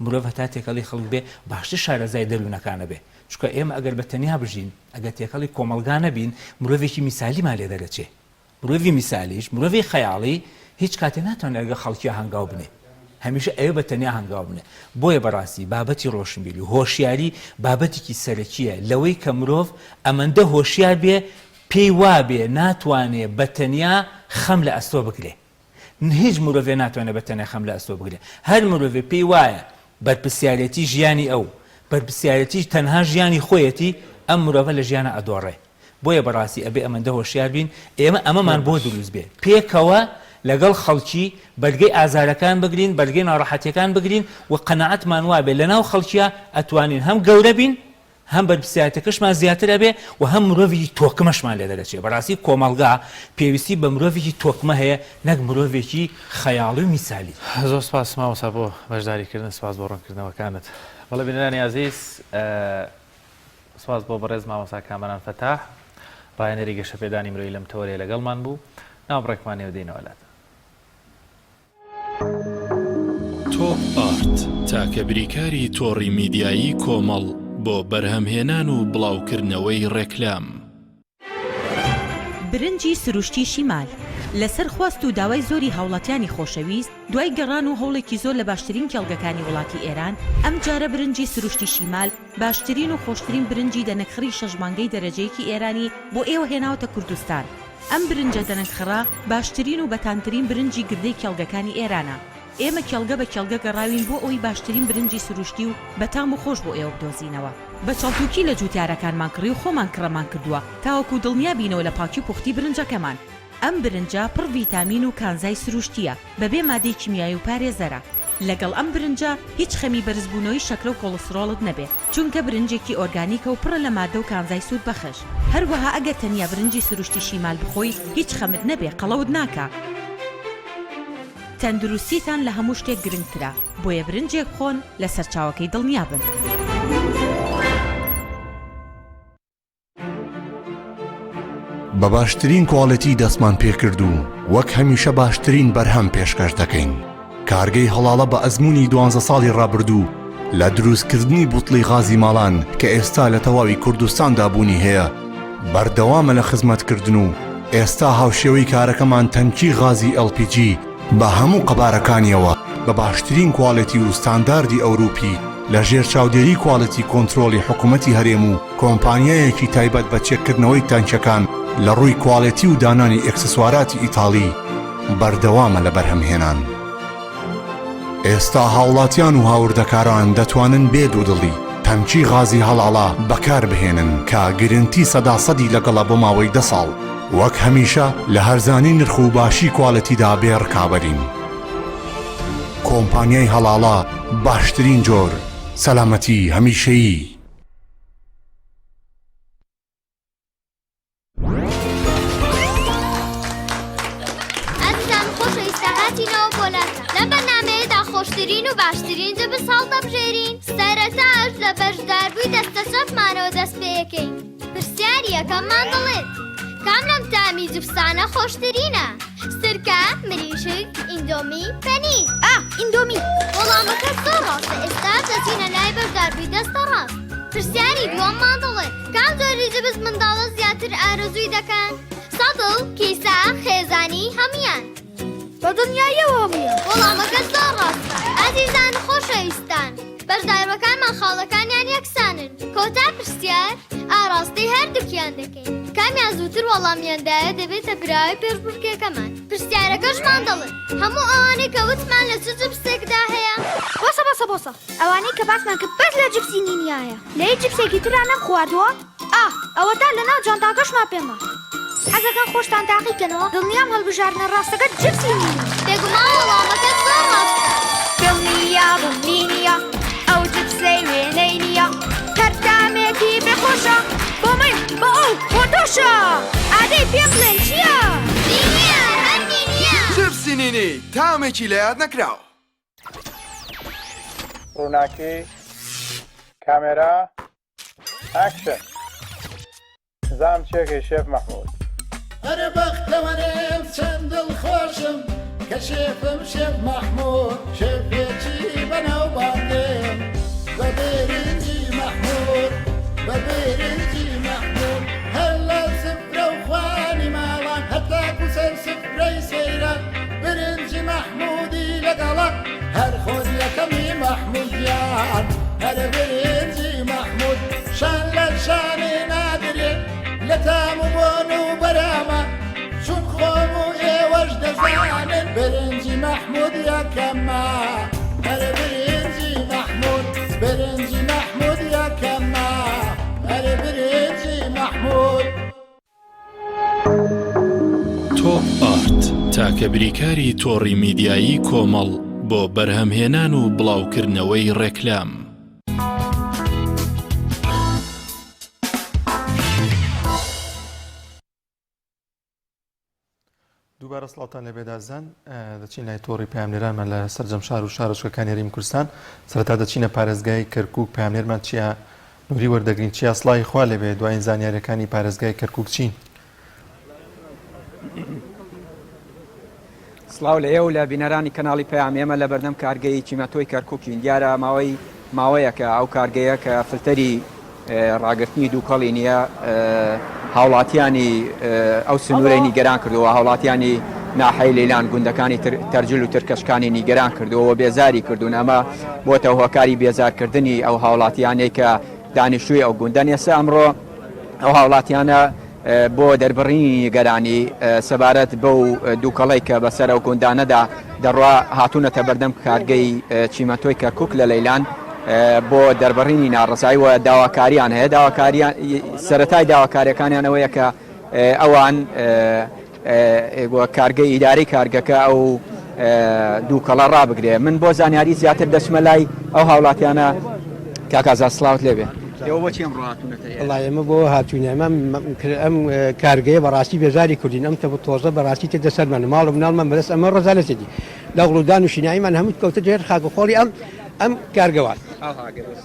[SPEAKER 3] مرۆڤ هەتا تێکەڵی خەڵک بێ باشتر شارەزای دەروونەکانە بێ چونکە ئێمە ئەگەر بە تەنیا بژین ئەگەر تێکەڵی کۆمەڵگا نەبین مرۆڤێکی میسالیمان لێ دەرەچێ مرۆڤی میسالیش، مرۆڤی خەیاڵی، هیچ کاتێ ناتوانێت لەگەڵ خەڵکیا هەنگاو بنێ. هەمیشە ئەوێ بە تەنیا هەنگاو بنێ. بۆیە بەڕاستی بابەتی ڕۆشنبیری و هۆشیاری بابەتێکی سەرەکییە لەوەی کە مرۆڤ ئەمەندە هۆشیار بێ پێی وابێ ناتوانێ بە تەنیا خەم لە ئەستۆ بگرێ. هیچ مرۆڤێ ناتوانێ بە تەنیا خەم لە ئەستۆ بگرێ. هەر مرۆڤێ پێی وایە بەرپرسیارێتی ژیانی ئەو، بەرپرسیارێتی تەنها ژیانی خۆیەتی، ئەم مرۆڤە لە ژیانا ئەدۆڕێ. بۆیە بەڕاستی ئەبێ ئەمەندە هۆشیار بین ئێمە ئەمەمان بۆ دروست بێ پێکەوە لەگەڵ خەڵکی بەرگەی ئازارەکان بگرین بەرگەی ناڕەحەتیەکان بگرین و قەناعەتمان وابێ لەناو خەڵکیا ئەتوانین هەم گەورە بین هەم بەرپرسیارەتەکەشمان زیاتر ئەبێ و هەم مرۆڤێکی تۆکمەشمان لێ دەرەچێ بەڕاستی کۆمەڵگا پێویستی بە مرۆڤێکی تۆکمە هەیە نەک مرۆڤێکی خەیاڵی و میسالی.
[SPEAKER 2] زۆر سپاس مامۆستا بۆ بەشداری کردن سپاس بۆ ڕوونکردنەوەکانت. بەڵێ بینەرانی ئازیز سپاس بۆ بەڕێز مامۆستا کامەران فەتاح ڕاهێنەری گەشەپێدانی مرۆیی لەم تەوەرەیە لەگەڵمان بوو ناوبڕێکمان نێو دێینەوە لاتان.
[SPEAKER 4] تۆپ ئارت تاکە بریکاری تۆڕی میدیایی کۆمەڵ بۆ بەرهەمهێنان و بڵاوکردنەوەی ڕێکلام.
[SPEAKER 5] برنجی سروشتی شیمال. لەسەر خواست و داوای زۆری هاوڵاتیانی خۆشەویست، دوای گەڕان و هەوڵێکی زۆر لە باشترین کێڵگەکانی وڵاتی ئێران، ئەمجارە برنجی سروشتی شیمال، باشترین و خۆشترین برنجی دەنەکخڕی شەش مانگەی دەرەجەیەکی ئێرانی بۆ ئێوە هێناوەتە کوردستان. ئەم برنجە دەنەکخڕە باشترین و بەتامترین برنجی گردەی کێڵگەکانی ئێرانە. ئێمە کێڵگە بە کێڵگە گەڕاوین بۆ ئەوەی باشترین برنجی سروشتی و بەتام و خۆش بۆ ئێوە بدۆزینەوە. بە چەڵتوکی لە جوتیارەکانمان کڕی و خۆمان کڕەمان کردووە تاوەکو دڵنیا بینەوە لە پاکی و پوختی برنجەکەمان. ئەم برنجە پڕ ڤیتامین و کانزای سروشتییە، بەبێ مادەی کیمیایی و پارێزەرە. لەگەڵ ئەم برنجە هیچ خەمی بەرزبوونەوەی شەکرە و کۆڵسترۆڵت نەبێ، چونکە برنجێکی ئۆرگانیکە و پڕە لە مادە و کانزای سوودبەخش. هەروەها ئەگەر تەنیا برنجی سروشتی شیمال بخۆی هیچ خەمت نەبێ قەڵەوت ناکا. تەندروستیتان لە هەموو شتێک گرنگترە، بۆیە برنجێک بخۆن لە سەرچاوەکەی دڵنیابن.
[SPEAKER 6] بە باشترین کواڵێتی دەستمان پێکرد و وەک هەمیشە باشترین بەرهەم پێشکەش دەکەین. کارگەی هەڵاڵە بە ئەزموونی دوانزە ساڵی ڕابردوو لە دروستکردنی بوتڵی غازی ماڵان کە ئێستا لە تەواوی کوردستاندا بوونی هەیە بەردەوامە لە خزمەتکردن و ئێستا هاوشێوەی کارەکەمان تەنکی غازی LPG بە هەموو قەبارەکانیەوە بە باشترین کواڵێتی و ستانداردی ئەوروپی لە ژێر چاودێری کواڵێتی کۆنترۆڵی حکومەتی هەرێم و کۆمپانیایەکی تایبەت بە چێککردنەوەی تانکیەکان لە ڕووی کواڵێتی و دانانی ئێکسسواراتی ئیتاڵی بەردەوامە لە بەرهەمهێنان. ئێستا هاوڵاتیان و هاوردەکاران دەتوانن بێ دوودڵی تەنکی غازی هەڵاڵە بەکاربهێنن کە گرنتی سەدا سەدی لەگەڵە بۆ ماوەی دە ساڵ. وەک هەمیشە لە هەرزانی نرخ و باشی کوالێتیدا بێ ڕکابەرین. کۆمپانیای هەڵاڵە باشترین جۆر، سەلامەتی هەمیشەیی.
[SPEAKER 7] ئازیزان خۆشەویستە هاتینەوە بۆ لاتان لەم بەرنامەیەدا خۆشترین و باشترین جبس هەڵدەبژێرین سەرەتاش لە بەشداربووی دەستە چەپمانەوە دەست پێ ئەکەین پرسیاری یەکەممان دەڵێت کام لەم تامی جپسانە خۆشترینە؟ سرکە، مریشک، ئیندۆمی، پەنیر. ئا، ئیندۆمی. وەڵامەکە زۆر ڕاستە، ئێستا دەچینە لای بەشداربووی دەستە ڕاست. پرسیاری دووەممان دەڵێت کام جۆری جبس منداڵە زیاتر ئارەزووی دەکەن؟ سەتڵ، کیسە، خێزانی، هەموویان. بە دڵنیاییەوە هەموویان. وەڵامەکە زۆر ڕاستە. ئازیزان و خۆشەویستان، بەشداربەکانمان خاڵەکانیان یەکسانن. کۆتا پرسیار ئاڕاستەی هەردووکیان دەکەین. کامیان زووتر وەڵامیان دایە دەبێتە براوەی پێشبڕکێکەمان. پرسیارەکەشمان دەڵێت، هەموو ئەوانەی کە وتمان لە چ جپسێکدا هەیە؟
[SPEAKER 8] بۆسە بۆسە بۆسە ئەوانەی کە باسمان کرد بەس لە جپسی نینیایە لە هیچ جپسێکی ترا نەمخواردووە. ئا ئەوەتا لەناو جانتاکەشما پێمە. حەزەکەن خۆشتان تاقی کەنەوە دڵنیام هەڵبژاردنە ڕاستەکە جپسی نینی.
[SPEAKER 7] بێگومان وەڵامەکە زۆر ڕاستە.
[SPEAKER 8] دڵنیابم نینیە ئەو جپسەی وێنەی نییە هەر تامێکی بێ خۆشە بۆ من بۆ ئەو بۆ تۆشە ئادەی پێم بڵێن چییە؟
[SPEAKER 7] نینیە هەر نینیە.
[SPEAKER 9] جپسی نینی تامێکی لەیاد نەکراو.
[SPEAKER 10] ڕووناکی، کامێرا، ئاکشن. زام چێکەی شێف مەحمود.
[SPEAKER 11] ئەرێ بەختەوەرم چەند دڵخۆشم کە شێفم شێف مەحمود شێفێکی بەناوبانگم بە برنجی مەحمود بە برنجی مەحمود هەر لە سفرە و خوانی ماڵان هەتاکو سەر سفرەی سەیران برنجی مەحمودی لەگەڵە هەر خۆت یەکەمی مەحمود گیان هەر برنجی مەحمود شان لە شانی نادرێ لە تام و بۆن و بەرامە چون خۆم و ئێوەش دەزانن برنجی مەحمود یەکەمە هەر برنجی مەحمود برنجی مەحمود یەکەمە هەر برنجی مەحمود.
[SPEAKER 4] تۆپ ئارت، تاکە بریکاری تۆڕی میدیایی کۆمەڵ بۆ بەرهەمهێنان و بڵاوکردنەوەی ڕێکلام.
[SPEAKER 1] دووبارە سڵاوتان لێبێ دازان دەچین لای تۆڕی پەیامنێرانمان لە سەرجەم شار و شارۆچکەکانی هەرێمی کوردستان سەرەتا دەچینە پارێزگای کەرکوک پەیامنێرمان چیا نوری وەردەگرین چیا سڵاوی خوا لێبێ دوایین زانیاریەکانی پارێزگای کەرکوک چین؟
[SPEAKER 12] سڵاو لە ئێوە و لە بینەرانی کەناڵی پەیام ئێمە لە بەردەم کارگەی چیمەنتۆی کەرکوکین دیارە ماوەی ماوەیەکە ئەو کارگەیە کە فلتەری ڕاگرتنی دووکەڵی نییە، هاوڵاتیانی ئەو سنوورەی نیگەران کردووە، هاوڵاتیانی ناحەی لەیلان گوندەکانی تەرجل و ترکەشکانی نیگەران کردووە و بێزاری کردوون ئەمە بۆتە هۆکاری بێزارکردنی ئەو هاوڵاتیانەی کە دانیشتووی ئەو گوندەن ئێستا ئەمڕۆ ئەو هاوڵاتیانە بۆ دەربڕینی نیگەرانی سەبارەت بەو دووکەڵەی کە بەسەر ئەو گوندانەدا دەڕوا هاتوونەتە بەردەم کارگەی چیمەنتۆی کەرکک لە لەیلان بۆ دەربڕینی ناڕزایی و داواکاریان هەیە داواکاریان سەتای داواکاریەکانیان ئەوەیە کە ئەوان کارگەی ئیدارەی کارگەکە ئەو دووکەڵە ڕابگرێ من بۆ زانیاری زیاتر دەچمە لای ئەو هاوڵاتیانە کاک ئازاد سڵاوت لێبێ. ئێوە بۆچی ئەمڕۆ هاتوونەتە ئێرە؟
[SPEAKER 13] وەڵا ئێمە بۆ هاتووین ئێمە ئەم کارگەیە بەڕاستی بێزاری کردین ئەم تەپ و تۆزە بەڕاستی تێدە سەرمان ماڵ و مناڵمان بەدەست ئەمە ڕەزالەتێتی لە غڵودان و شیناییمان هەموو کەوتە ژێر خاک و خۆڵی ئەم ئەم کارگەوە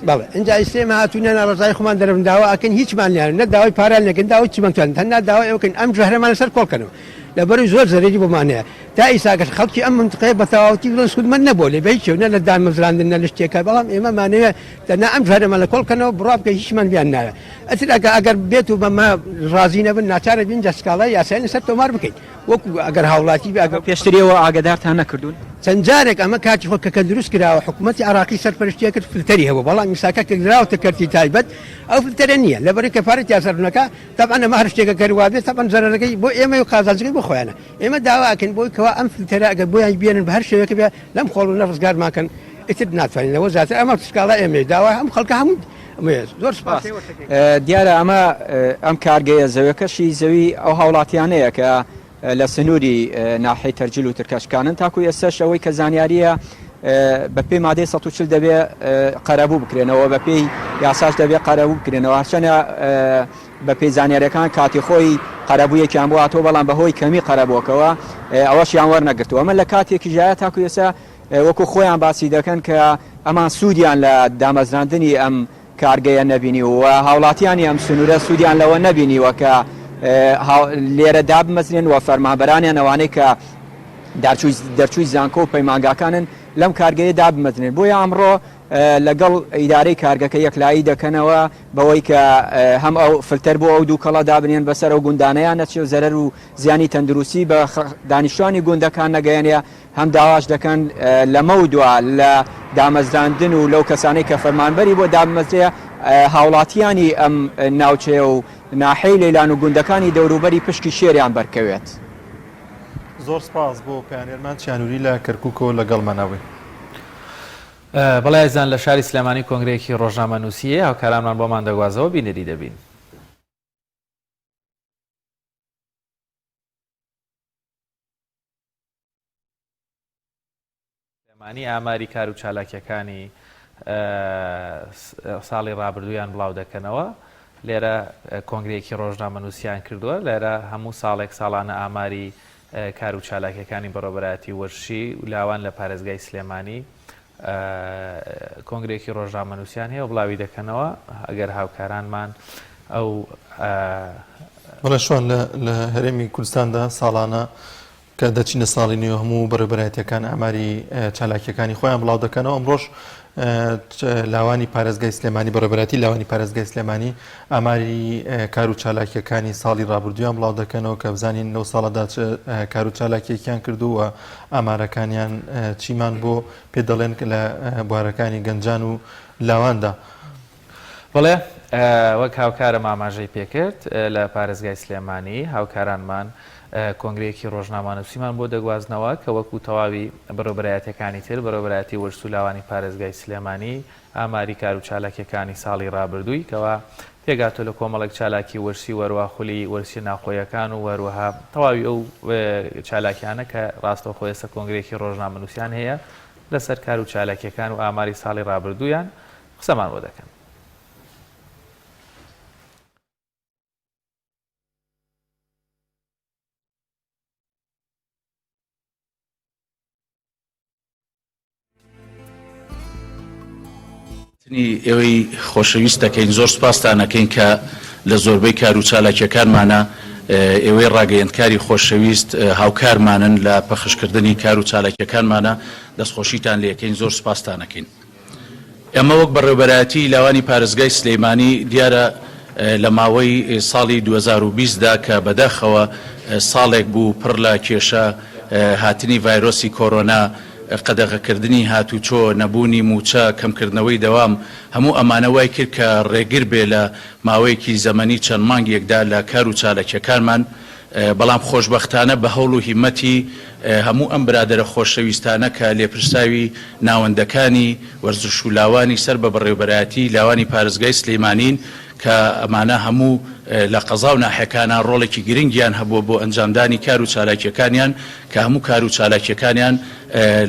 [SPEAKER 13] بەڵێ ئینجا ئیستا ئێمە هاتووینە ناڕەزایی خۆمان دەربن داوا ئەکەین هیچمان نییە نە داوای پارەیان لێکەین داوای چیمان توانن تەنها داوای ئەوە کەین ئەم ژەهرەمان لەسەر کۆڵ کەنەوە لەبەرئەوەی زۆر زەرەری بۆمان هەیە تا ئیستا گەر خەڵکی ئەم منتقەیە بە تەواوەتی بڵێن سوودمەند نەبووە لێ بە هیچ نە لە دامەزراندن نە لە شتێکە بەڵام ئێمە مانەوێ تەنها ئەم ژەهرەمان لە کۆڵ کەنەوە بڕوا بکە هیچمان بیان ناوێ ئەتر ئەگە ئەگەر بێت و بەمە ڕازی نەبن ناچارە بین جا سکاڵای یاسایی لەسەر تۆمار بکەین وەکو ئەگەر هاوڵاتی بێ ئەگەر
[SPEAKER 12] پێشتر ئێوە ئاگادارتان نەکردوون؟
[SPEAKER 13] چەند جارێک ئەمە کاتی خۆی کە کە دروست کراوە حکوومەتی عێراقی سەرپەرشتی ئەکرد فلتەری هەبوو بەڵام ئیساکە کە دراوەتە کەرتی تایبەت ئەو فلتەرە نییە لەبەرئەوەی کە پارەی تیا سەرف نەکا تەبعەن ئەمە هەر شتێکە گەر وابێ تەبعەن زەرەرەکەی بۆ ئێمەیە و قازانجەکەی بۆ خۆیانە ئێمە داوا ئەکەین بۆی کەوا ئەم فلتەرە ئەگەر بۆیان بێنن بە هەر شێوەیەک بێ لەم خۆڵونە ڕزگارمان کەن ئیتر ناتوانین لەوە زیاتر ئەمە سکاڵای ئێمەیە داوا هەموو خەڵکە هەموو ئەمەیە زۆر سپاس.
[SPEAKER 12] دیارە ئەمە ئەم کارگەیە زەوێکەشی زەوی ئەو هاوڵاتیانەیە کە لە سنووری ناحیەی تەرجل و ترکەشکانن تاکو ئێستاش ئەوەی کە زانیاریە بەپێی مادەی 140 دەبێ قەرەبوو بکرێنەوە بەپێی یاساش دەبێ قەرەبوو بکرێنەوە هەرچەنە بەپێی زانیاریەکان کاتی خۆی قەرەبوویەکیان بۆ هاتووە بەڵام بەهۆی کەمی قەرەبووەکەوە ئەوەشیان وەرنەگرتووە ئەمە لە کاتێکیشدایە تاکو ئێستا وەکو خۆیان باسی دەکەن کە ئەمان سوودیان لە دامەزراندنی ئەم کارگەیە نەبینیوە و هاوڵاتیانی ئەم سنوورە سوودیان لەوە نەبینیوە کە لێرە دابمەزرێن و فەرمانبەرانیان ئەوانەی کە دەرچووی زانکۆ و پەیمانگاکانن لەم کارگەیە دابمەزرێن بۆیە ئەمڕۆ لەگەڵ ئیدارەی کارگەکە یەکلایی دەکەنەوە بەوەی کە هەم ئەو فلتەر بۆ ئەو دووکەڵە دابنێن بەسەر ئەو گوندانەیان نەچێ و زەرەر و زیانی تەندروستی بە دانیشتوانی گوندەکان نەگەیەنێ، هەم داواش دەکەن لەمەودوا لە دامەزراندن و لەو کەسانەی کە فەرمانبەری بۆ دابمەزرێ هاوڵاتیانی ئەم ناوچەیە و ناحیەی لەیلان و گوندەکانی دەوروبەری پشکی شێریان بەرکەوێت.
[SPEAKER 1] زۆر سپاس بۆ پەیامنێرمان چیانوری لە کەرکوکەوە لەگەڵمانا بووی.
[SPEAKER 2] بەڵێ ئازیزان لە شاری سلێمانی کۆنگرەیەکی ڕۆژنامەنووسی هەیە هاوکارانمان بۆمان دەگوازەوە بینەری دەبین. سلێمانی ئاماری کار و چالاکیەکانی ساڵی ڕابردوویان بڵاو دەکەنەوە لێرە کۆنگرەیەکی ڕۆژنامەنووسیان کردووە لێرە هەموو ساڵێک ساڵانە ئاماری کار و چالاکیەکانی بەڕێوەبەرایەتی وەرزشی و لاوان لە پارێزگای سلێمانی کۆنگرەیەکی ڕۆژنامەنووسیان هەیە و بڵاوی دەکەنەوە ئەگەر هاوکارانمان ئەو
[SPEAKER 1] بەڵێ شوان لە هەرێمی کوردستاندا ساڵانە کە دەچینە ساڵی نوێ هەموو بەڕێوەبەرایەتیەکان ئاماری چالاکیەکانی خۆیان بڵاو دەکەنەوە ئەمڕۆش لاوانی پارێزگای سلێمانی بەڕێوەبەرایەتی لاوانی پارێزگای سلێمانی ئاماری کار و چالاکیەکانی ساڵی ڕابردوویان بڵاو دەکەنەوە کە بزانین لەو ساڵەدا چ کار و چالاکیەکیان کردووە ئامارەکانیان چیمان بۆ پێ دەڵێن لە بوارەکانی گەنجان و لاواندا.
[SPEAKER 2] بەڵێ وەک هاوکارم ئاماژەی پێکرد لە پارێزگای سلێمانی هاوکارانمان کۆنگرەیەکی ڕۆژنامەنووسیمان بۆ دەگوازنەوە کە وەکو تەواوی بەڕێوەبەرایەتیەکانی تر بەڕێوەبەرایەتی وەرزش و لاوانی پارێزگای سلێمانی ئاماری کار و چالاکیەکانی ساڵی ڕابردووی کەوا پێکهاتووە لە کۆمەڵێک چالاکی وەرزشی و هەروەها خولی وەرزشیە ناوخۆیەکان و هەروەها تەواوی ئەو چالاکیانە کە ڕاستەوخۆ ئێستا کۆنگرەیەکی ڕۆژنامەنووسیان هەیە لەسەر کار و چالاکیەکان و ئاماری ساڵی ڕابردوویان قسەمان بۆ دەکەن.
[SPEAKER 4] ئێوەی خۆشەویست دەکەین زۆر سوپاستان ئەکەین کە لە زۆربەی کار و چالاکیەکانمانە ئێوەی ڕاگەیەندکاری خۆشەویست هاوکارمانن لە پەخشکردنی کار و چالاکیەکانمانە دەستخۆشیتان لێکەین زۆر سوپاستان ئەکەین. ئێمە وەک بەڕێوەبەرایەتی لاوانی پارێزگای سلیمانی دیارە لە ماوەی ساڵی 2020 دا کە بەداخەوە ساڵێک بوو پڕ لە کێشە. هاتنی ڤایرۆسی کۆرۆنا، قەدەغەکردنی هاتوچۆ، نەبوونی مووچە، کەمکردنەوەی دەوام، هەموو ئەمانە وای کرد کە ڕێگر بێ لە ماوەیەکی زەمەنی چەند مانگێکدا لە کار و چاالکیەکانمان، بەڵام خۆشبەختانە بە هەوڵ و هیمەتی هەموو ئەم برادەرە خۆشەویستانە کە لێپرساوی ناوەندەکانی وەرزش و لاوانی سەر بە بەڕێوبەرایەتی لاوانی پارێزگای سلیمانین کە ئەمانە هەموو لە قەزا و ناحیەکانا ڕۆڵێکی گرنگیان هەبووە بۆ ئەنجامدانی کار و چالاکیەکانیان کە هەموو کار و چالاکیەکانیان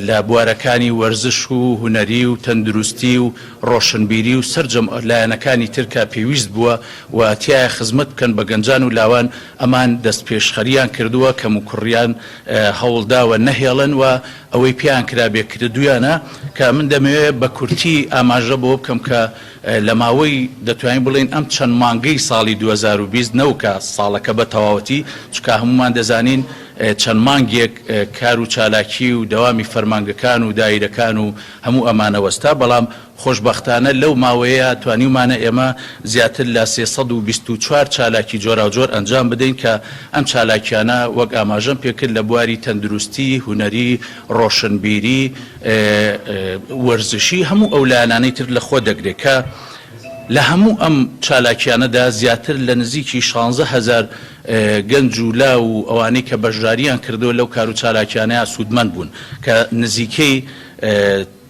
[SPEAKER 4] لە بوارەکانی وەرزش و هونەری و تەندروستی و ڕۆشنبیری و سەرجەم لایەنەکانی تر کە پێویست بووە و تیایا خزمەت بکەن بە گەنجان و لاوان ئەمان دەستپێشخەریان کردووە کەموکوڕیان هەوڵداوە نەهێڵن و ئەوەی پێیان کرابێ کردویانە کە من دەمەوێ بە کورتی ئاماژە بەوە بکەم کە لە ماوەی دەتوانین بڵێین ئەم چەند مانگەی ساڵی 2020 نەوکە ساڵەکە بە تەواوەتی چونکە هەموومان دەزانین چەند مانگێک کار و چالاکی و دەوامی فەرمانگەکان و دایرەکان و هەموو ئەمانە وەستا بەڵام خۆشبەختانە لەو ماوەیەیا توانیومانە ئێمە زیاتر لە 324 چالاکی جۆراوجۆر ئەنجام بدەین کە ئەم چالاکیانە وەک ئاماژەم پێکرد لە بواری تەندروستی، هونەری، ڕۆشنبیری، وەرزشی هەموو ئەو لایەنانەی تر لە خۆ دەگرێت کە لە هەموو ئەم چالاکیانەدا زیاتر لە نزیکی 16 هەزار گەنج و لاو و ئەوانەی کە بەشداریان کردووە لەو کار و چالاکیانەیا سوودمەند بوون کە نزیکەی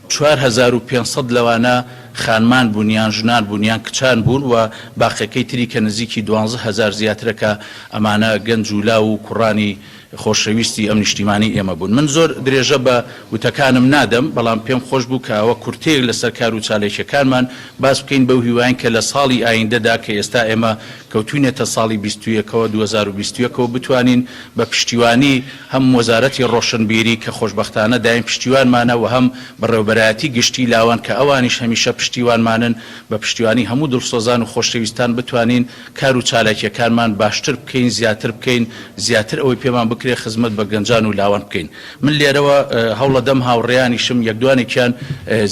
[SPEAKER 4] 4500 لەوانە خانمان بوون یان ژنان بوون یان کچان بوون و باقیەکەی تری کە نزیکی 12 هەزار زیاترە کە ئەمانە گەنج و لاو و کوڕانی خۆشەویستی ئەم نیشتیمانەی ئێمە بوون. من زۆر درێژە بە وتەکانم نادەم، بەڵام پێم خۆش بوو کە ئەوە کورتەیەک لەسەر کار و چاالکیەکانمان باس بکەین بەو هیواین کە لە ساڵی ئایندەدا کە ئێستا ئێمە کەوتوینەتە ساڵی بیست و یەکەوە، 2021 ەوە، بتوانین بە پشتیوانی هەم وەزارەتی ڕۆشنبیری کە خۆشبەختانە دایم پشتیوانمانە و هەم بەڕێوەبەرایەتی گشتی لاوان کە ئەوانیش هەمیشە پشتیوانمانن بە پشتیوانی هەموو دڵسۆزان و خۆشەویستان بتوانین کار و چالاکیەکانمان باشتر بکەین، زیاتر بکەین، زیاتر ئەوەی پێمان بکرێت خزمەت بە گەنجان و لاوان بکەین. من لێرەوە هەوڵەدەم هاوڕێیانیشم یەک دوانێکیان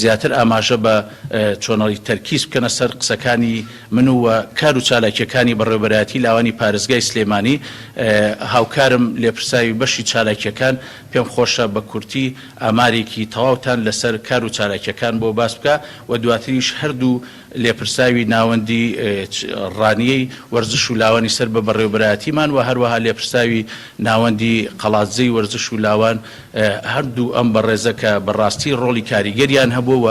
[SPEAKER 4] زیاتر ئاماژە بە چۆنەڵی تەرکیز بکەنە سەر قسەکانی من و کار و چالاکیەکانی بەڕێوەبەرایەتی لاوانی پارێزگای سلێمانی. هاوکارم لێپرساوی بەشی چالاکیەکان پێم خۆشە بە کورتی ئامارێکی تەواوتان لەسەر کار و چالاکیەکان بۆ باس بکا و دواتریش هەردوو لێپرسراوی ناوەندی ڕانیەی وەرزش و لاوانی سەر بە بەڕێوەبەرایەتیمان و هەروەها لێپرسراوی ناوەندی قەڵادزێی وەرزش و لاوان هەردوو ئەم بەڕێزە کە بە ڕاستی ڕۆڵی کاریگەریان هەبووە و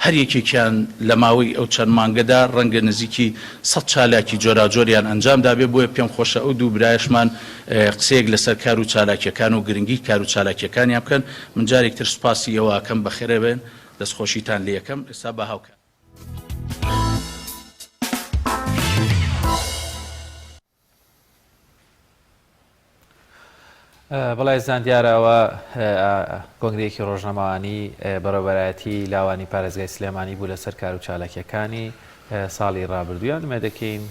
[SPEAKER 4] هەر یەکێکیان لە ماوەی ئەو چەند مانگەدا ڕەنگە نزیکی سەد چالاکی جۆراوجۆریان ئەنجام دابێ بۆیە پێم خۆشە ئەو دوو برایەشمان قسەیەک لەسەر کار و چالاکیەکان و گرنگی کار و چالاکیەکانیان بکەن من جارێک تر سوپاسی ئێوە ئەکەم بەخێربێن دەستخۆشیتان لێ ئەکەم ئێستا با هاوکار.
[SPEAKER 2] بەڵێ ئازیزان دیارە ئەوە کۆنگرەیەکی ڕۆژنامەوانی بەڕێوەبەرایەتی لاوانی پارێزگای سلێمانی بوو لەسەر کار و چالاکیەکانی ساڵی ڕابردوویان ئومێد دەکەین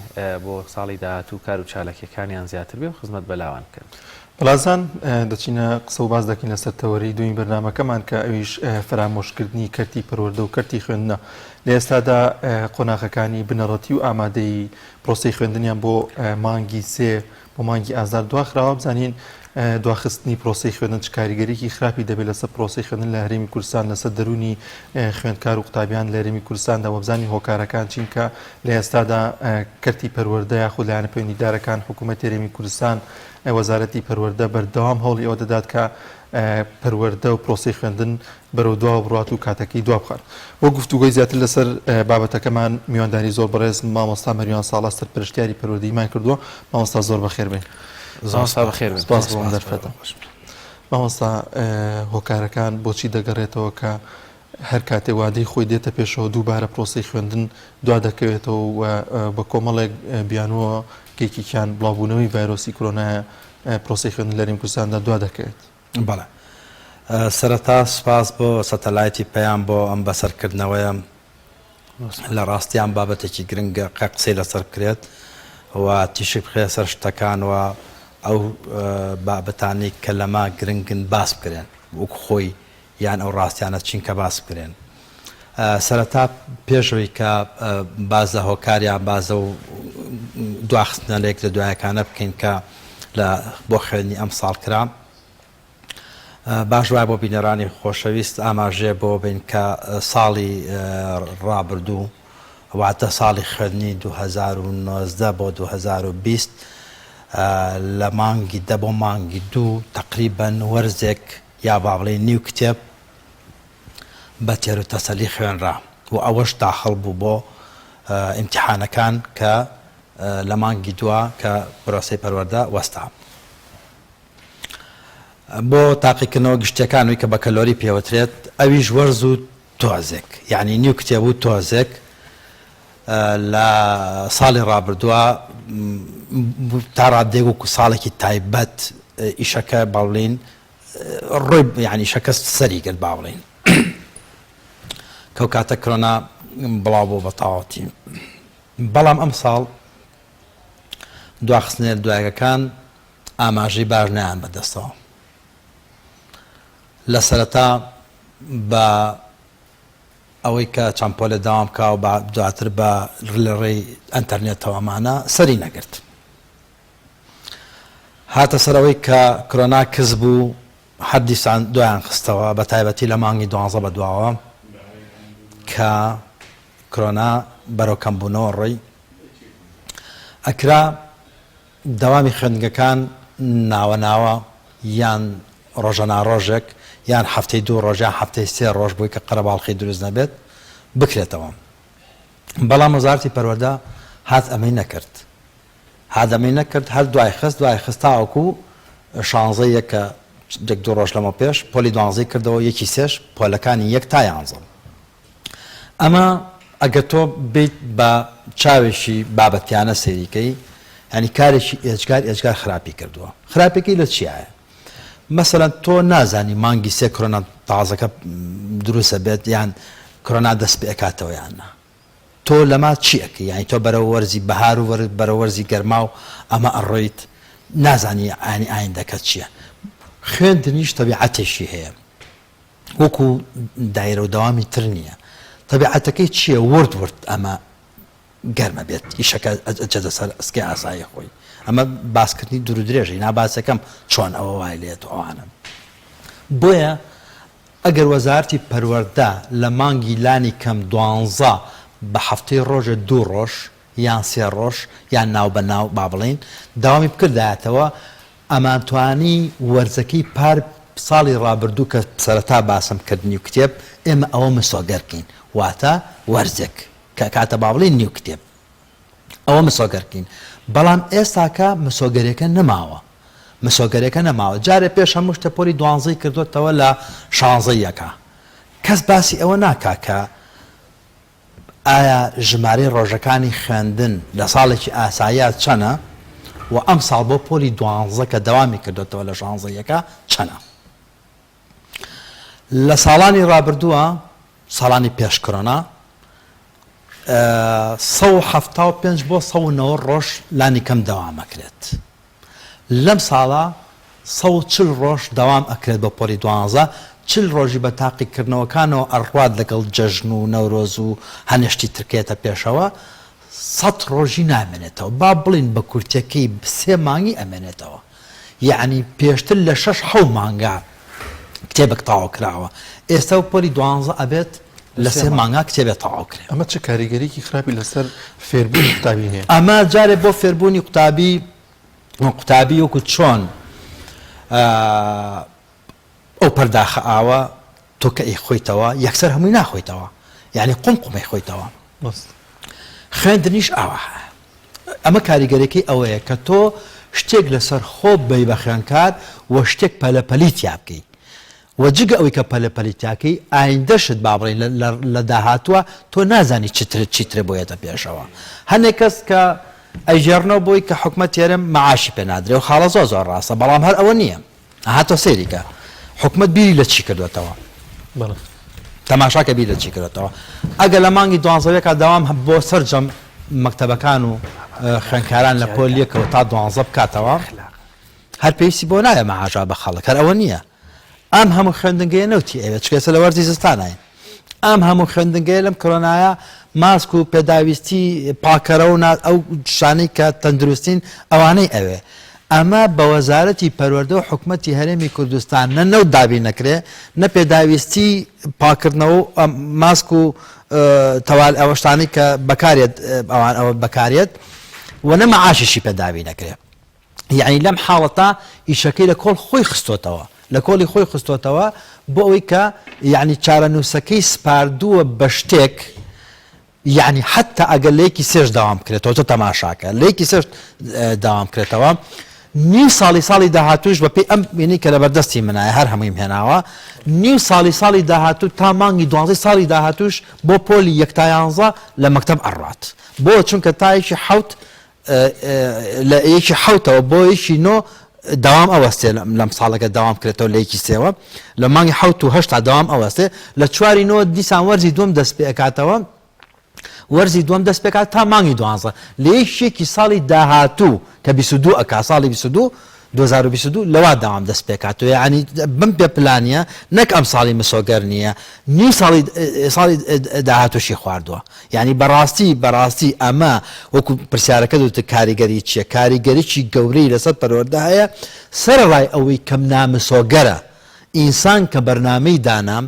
[SPEAKER 2] بۆ ساڵی داهاتوو کار و چالاکیەکانیان زیاتر بێ و خزمەت بە لاوان بکەن.
[SPEAKER 1] بەڵازان دەچینە قسە و باس دەکەین لەسەر تەوەرەی دووی بەرنامەکەمان کە ئەویش فەرامۆشکردنی کەرتی پەروەردە و کەرتی خوێندنە لە ئێستادا قۆناغەکانی بنەڕەتی و ئامادەیی پرۆسەی خوێندنیان بۆ مانگی سێ بۆ مانگی ئازار دواخراوە بزانین دواخستنی پرۆسەی خوێندن چ کاریگەریی خراپی دەبێت لەسەر پرۆسەی خوێندن لە هەرێمی کوردستان لەسەر دەروونی خوێندکار و قوتابیان لە هەرێمی کوردستاندا وە بزانین هۆکارەکان چین کە لە ئێستادا کەرتی پەروەردە یاخود لایەنە پەیوەندیدارەکان حکوومەتی هەرێمی کوردستان وەزارەتی پەروەردە بەردەوام هەوڵی ئەوە دەدات کە پەروەردە و پرۆسەی خوێندن بەرەو دواوە بڕات و کاتەکەی دوا بخات. بۆ گفتوگۆی زیاتر لەسەر بابەتەکەمان میوانداری زۆر بەڕێز مامۆستا مەریوان ساڵح سەرپەرشتیاری پەروەردەییمان کردووە. مامۆستا زۆر بەخێر بێن.
[SPEAKER 2] مامۆستا بەخێر بێن.
[SPEAKER 1] سپاس بۆ ئەم دەرفەتە. مامۆستا هۆکارەکان بۆچی دەگەڕێتەوە کە هەر کاتێ وادەی خۆی دێتە پێشەوە دووبارە پرۆسەی خوێندن دوا دەکەوێتەوە و بە کۆمەڵێک بیانووە کە یەکێکیان بڵاوبوونەوەی ڤایرۆسی کۆرۆنایە پرۆسەی خوێندن لە هەرێمی کوردستاندا دوا دەکەوێت؟
[SPEAKER 14] بەڵێ. سەرەتا سوپاس بۆ سەتەلایتی پەیام بۆ ئەم بەسەرکردنەوەیە. لە ڕاستی ئەم بابەتێکی گرنگە قە قسەی لەسەر بکرێت و تیشک بخرێتە سەر شتەکان و ئەو بابەتانەی کە لەمە گرنگن باس بکرێن وەک خۆی یان ئەو ڕاستیانە چین کە باس بکرێن. سەرەتا پێش ئەوەی کە باس لە هۆکار یان باس لەو دواخستنە لە یەک لە دوایەکانە بکەین کە لە بۆ خوێندنی ئەمساڵ کرا. باش وایە بۆ بینەرانی خۆشەویست ئاماژەیە بۆ بین کە ساڵی ڕابردوو واتە ساڵی خوێندنی 2019 بۆ 2020 لە مانگی دە بۆ مانگی دوو تقریبن وەرزێک یا با بڵێین نیو کتێب بە تێروتەسەلی خوێنرا و ئەوەش داخڵ بوو بۆ ئیمتیحانەکان کە لە مانگی دوا کە پرۆسەی پەروەردە وەستا. بۆ تاقیکردنەوە گشتیەکان وی کە بەکەلۆری پێوترێت ئەویش وەرز و تۆزێک یعنی نیو کتێب و تۆزێک لە ساڵی ڕابردووە تا ڕادەیەک وەکو ساڵێکی تایبەت ئیشەکە باڵین ڕۆی یانی شەکەست سەری گرت با بڵێین کەو کاتە کرۆنا بڵاو بۆ بە تەواوەتی بەڵام ئەم ساڵ دواخستنێ دوایەکان ئاماژەی باش نیان بەدەستەوە لە سەرەتا بە ئەوەی کە چەند پۆلە داوام کا و بە دواتر بە لە ڕێی ئەتەرنێتەوەمانە سەری نەگرت هاتە سەر ئەوەی کە کرۆنا کز بوو هەر دیسان دوایان خستەوە بە تایبەتی لە مانگی دوانزە بە دواوە کە کرۆنا بەرەو کەمبوونەوە ڕۆی ئەکرا دەوامی خوێندنگەکان ناوە ناوە یان ڕۆژە ناڕۆژێک یان هەفتەی دوو ڕۆژ یان هەفتەی سێ ڕۆژ بووی کە قەرەباڵخی دروست نەبێت بکرێتەوە بەڵام وەزارەتی پەروەردە هات ئەمەی نەکرد هادەمەی نەکرد هەر دوای خست دوای خست تاوەکو شانزەی یەک کە یەک دوو ڕۆژ لەمە پێش پۆلی دوانزەی کردەوە یەکی سێش پۆلەکانی یەک تا یانزە ئەمە ئەگەر تۆ بیت بە چاوێکی بابەتیانە سەیریکەی ینی کارێکی ئێجگار ئێجگار خراپی کردووە خراپێکی لە چیایە مەسەلەن تۆ نازانی مانگی سێ کرۆنا تازەکە دروستە بێت یان کرۆنا دەست پێ ئەکاتەوە یان نا تۆ لەما چی ئەکەی یانی تۆ بەرەو وەرزی بەهار و بەرەو وەرزی گەرما و ئەمە ئەڕۆیت نازانی ئانی ئایندەکەت چییە خوێندنیش تەبیعەتێکی هەیە وەکو دایرە و دەوامی تر نییە تەبیعەتەکەی چییە ورد ورد ئەمە گەرمە بێت ئیشەکە ئەچێتە سەر ئەسکێ ئاسایی خۆی ئەمە باسکردنی دوور و درێژی ناباسەکەم چۆن ئەوە وای لێت ئەوانە بۆیە ئەگەر وەزارەتی پەروەردە لە مانگی لانی کەم دوانزە بە هەفتەی ڕۆژێ دوو ڕۆژ یان سێ ڕۆژ یان ناو بە ناو با بڵێین دەوامی بکردایەتەوە ئەمانتوانی وەرزەکەی پار ساڵی ڕابردوو کە سەرەتا باسم کرد نیو کتێب ئێمە ئەوە مسۆگەر کەین واتە وەرزێک کە کاتە با بڵێین نیو کتێب ئەوە مسۆگەر کەین بەڵام ئێستاکە مسۆگەرێکە نەماوە مسۆگەرێکە نەماوە جارێ پێش هەموو شتە پۆلی دوانزەی کردوتەوە لە شانزەی یەکە کەس باسی ئەوە ناکا کە ئایا ژمارەی ڕۆژەکانی خوێندن لە ساڵێکی ئاساییا چەنە و ئەم ساڵ بۆ پۆلی دوانزە کە دەوامی کردوتەوە لە شانزەی یەکە چەنە لە ساڵانی ڕابردووە ساڵانی پێش کرۆنا 175 بۆ 190 ڕۆژ لانی کەم دەوام ئەکرێت لەم ساڵە 140 ڕۆژ دەوام ئەکرێت بۆ پۆلی دوانزە 40 ڕۆژی بە تاقیکردنەوەکانەوە ئەڕوات لەگەڵ جەژن و نەورۆز و هەنێشتی ترکێتە پێشەوە سەت ڕۆژی نامێنێتەوە با بڵین بە کورتەکەی سێ مانگی ئەمێنێتەوە یەعنی پێشتر لە شەش حەو مانگا کتێبێک تەواو کراوە ئێستا و پۆلی دوانزە ئەبێت لە سێ مانگا کتێبێ تەواو کرێ.
[SPEAKER 1] ئەمە چ کاریگەریکی خراپی لەسەر فێربوونی قوتابی هەیە؟
[SPEAKER 14] ئەمە جارێ بۆ فێربوونی قوتابی قوتابی وەکو چۆن ئەو پەرداخە ئاوە تۆ کە ئەیخۆیتەوە یەکسەر هەمووی ناخۆیتەوە یعنی قوم قوم ئەیخۆیتەوە خوێندنیش ئاوا ئەمە کاریگەرەکەی ئەوەیە کە تۆ شتێک لەسەر خۆ بی بە خوێنکار و شتێک پەلەپەلی تیا بکەی و جگە ئەوەی کە پەلەپەلی تیاکەی ئایندەشت با بڵێین لە داهاتووە تۆ نازانی چترت چیترە بۆ یەتە پێشەوە هەنێک کەس کە ئەیگێڕنەوە بۆی کە حکومەت تێرم معاشی پێ نادرێ و خاڵە زۆر زۆر ڕاستە بەڵام هەر ئەوە نییە ئەها تۆ سەیری کە حکومەت بیری لە چی کردوێتەوە تەماشاکە بیر لە چی کردوێتەوە ئەگەر لە مانگی دوانزەوێکا داوام بۆ سەرجەم مەکتەبەکان و خوێندکاران لە پۆل یەکەوە تا دوانزە بکاتەوە هەر پێویستی بۆ نایە مەعاشا بە خەڵک هەر ئەوە نییە ئەم هەموو خوێندنگەیە نەوتی ئەوێت چکە ئێستا لە وەرزی زستانین ئەم هەموو خوێندنگەیە لەم کرۆنایە ماسک و پێداویستی پاکەرە و ئەو شانەی کە تەندروستین ئەوانەی ئەوێ. ئەمە بە وەزارەتی پەروەردە و حکومەتی هەرێمی کوردستان نە نەوت دابین نەکرێ نە پێداویستی پاکردنەوە و ماسک و تەوال ئەوە شتانەی کە بەکارێت ئەوان ئەوە بەکارێت و نە مەعاشیشی پێ دابین نەکرێ. یەعنی لەم حاڵەتە ئیشەکەی لە کۆڵ خۆی خستۆتەوە لە کۆڵی خۆی خستۆتەوە بۆ ئەوەی کە یەعنی چارەنووسەکەی سپاردووە بە شتێک یەعنی حەتتا ئەگەر لە یەکی سێش داوام بکرێتەوە تۆ تەماشاکە لە یەکی سێش داوام بکرێتەوە نیو ساڵی ساڵی داهاتووش بەپێی ئەم وێنەی کە لەبەردەستی منایە هەر هەموویم هێناوە نیو ساڵی ساڵی داهاتوو تا مانگی دوانزەی ساڵی داهاتووش بۆ پۆلی یەک تا یانزە لە مەکتەب ئەڕوات بۆ چونکە تا یەکی حەوت لە یەکی حەوتەوە بۆ یەکی نۆ داوام ئەوەستێ لەم ساڵەکە داوام کرێتەوە لە یەکی سێوە لە مانگی حەوت و هەشتا داوام ئەوەستێ لە چواری نۆ دیسان وەرزی دووەم دەست پێ ئەکاتەوە وەرزی دووەم دەست پێکات تا مانگی دوانزە لە یەکێکی ساڵی داهاتوو کە 22 ئەکا ساڵی 22 2022 لەوا داوام دەست پێکاتەوە یعنی بم پێ پلانیە نەک ئەم ساڵی مسۆگەر نییە نیو ساڵی ساڵی داهاتوشی خواردووە یعنی بەڕاستی بەڕاستی ئەمە وەکو پرسیارەکە دوت کاریگەری چییە کاریگەریی گەورەی لەسەر پەروەردە هەیە سەرەڕای ئەوەی کەم نامسۆگەرە ئینسان کە بەرنامەی دانا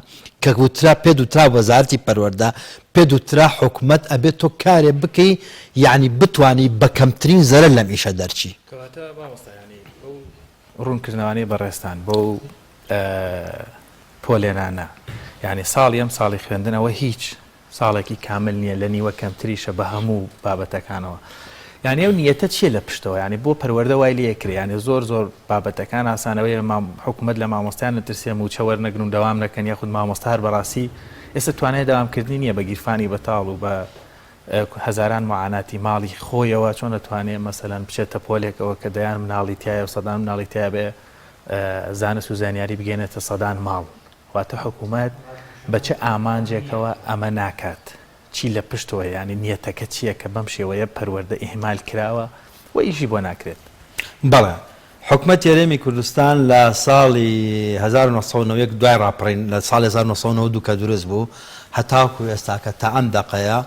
[SPEAKER 14] کە وترا پێت وترا وەزارەتی پەروەردە پێت وترا حکومەت ئەبێت تۆ کارێ بکەی یعنی بتوانی بە کەمترین زەرەر لەم ئیشە دەرچی.
[SPEAKER 2] کەواتە مامۆستا یانی بەو ڕوونکردنەوانەی بەڕێزتان بەو پۆلێنانە یانی ساڵی ئەم ساڵی خوێندن ئەوە هیچ ساڵێکی کامل نییە لە نیوە کەمتریشە بە هەموو بابەتەکانەوە یانی ئەو نیەتە چییە لە پشتەوە یانی بۆ پەروەردە وای لێ کرێ یانی زۆر زۆر بابەتەکان ئاسانەوەی حکوومەت لە مامۆستایان نەترسێ مووچە وەرنەگرن و دەوام نەکەن یاخود مامۆستا هەر بەڕاستی ئێستا توانای دەوامکردنی نییە بە گیرفانی بەتاڵ و بە هەزاران معاناتی ماڵی خۆیەوە چۆن دەتوانێ مەسەلەن بچێتە پۆلێکەوە کە دەیان مناڵی تایە و سەدان مناڵی تایە بێ زانست و زانیاری بگەێنێتە سەدان ماڵ واتە حکوومەت بە چ ئامانجێکەوە ئەمە ناکات؟ چی لە پشتەوەیە؟ یانی نیەتەکە چییە کە بەم شێوەیە پەروەردە ئیهمال کراوە و ئیشی بۆ ناکرێت؟
[SPEAKER 14] بەڵێ، حکومەتی هەرێمی کوردستان لە ساڵی 1991 دوای ڕاپەڕین لە ساڵی 1992 کە دروست بوو هەتاکو ئێستاکە تا ئەم دەقەیە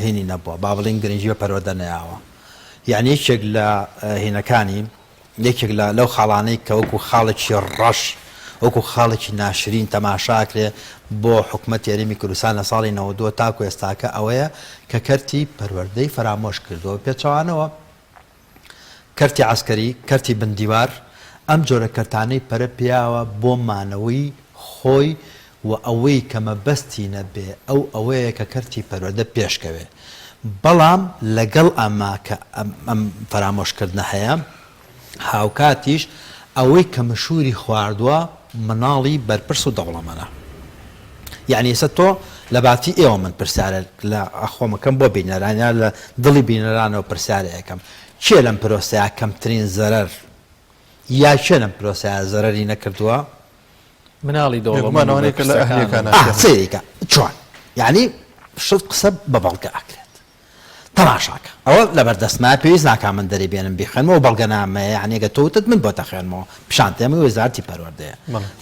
[SPEAKER 14] هینی نەبووە با بڵێین گرنگی بە پەروەردە نەیاوە یعنی یەکێک لە هینەکانی یەکێک لە لەو خاڵانەی کە وەکو خاڵێکی ڕەش، وەکو خاڵێکی ناشرین تەماشا ئەکرێ بۆ حکومەتی هەرێمی کوردستان لە ساڵی 92 تاکو ئێستاکە ئەوەیە کە کەرتی پەروەردەی فەرامۆش کردووە بە پێچەوانەوە کەرتی عەسکەری، کەرتی بن دیوار، ئەم جۆرە کەرتانەی پەرە پێیاوە بۆ مانەوەی خۆی و ئەوەی کە مەبەستی نەبێ ئەو ئەوەیە کە کەرتی پەروەردە پێشکەوێ بەڵام لەگەڵ ئەمە کە ئەم فەرامۆشکردنە هەیە هاوکاتیش ئەوەی کە مشوری خواردوە مناڵی بەرپرس و دەوڵەمەنە یەعنی ئێستا تۆ لە باتی ئێوە من پرسیارێک لە خۆمەکەم بۆ بینەران یا لە دڵی بینەرانەوە پرسیارێ ئەکەم کێ لەم پرۆسەیە کەمترین زەرەر یا کێ لەم پرۆسەیە زەرەری نەکردووە؟
[SPEAKER 2] مناڵی دەوڵەمەند
[SPEAKER 1] بێگومان
[SPEAKER 2] و
[SPEAKER 1] ئەوانەی کە لە
[SPEAKER 2] بەرپرسەکان
[SPEAKER 1] ئەهلیەکان
[SPEAKER 2] و.
[SPEAKER 14] ئا سەیری کە چۆن یانی شت قسە بە بەڵگە ئەکرێت تەماشاکە ئەوە لەبەر دەستمایە پێویست ناکا من دەری بێنم بیخوێنمەوە بەڵگەنامەیە یانی گەر تۆ وتت من بۆت ئەخوێنمەوە پیشان تێم وەزارەتی پەروەردەیە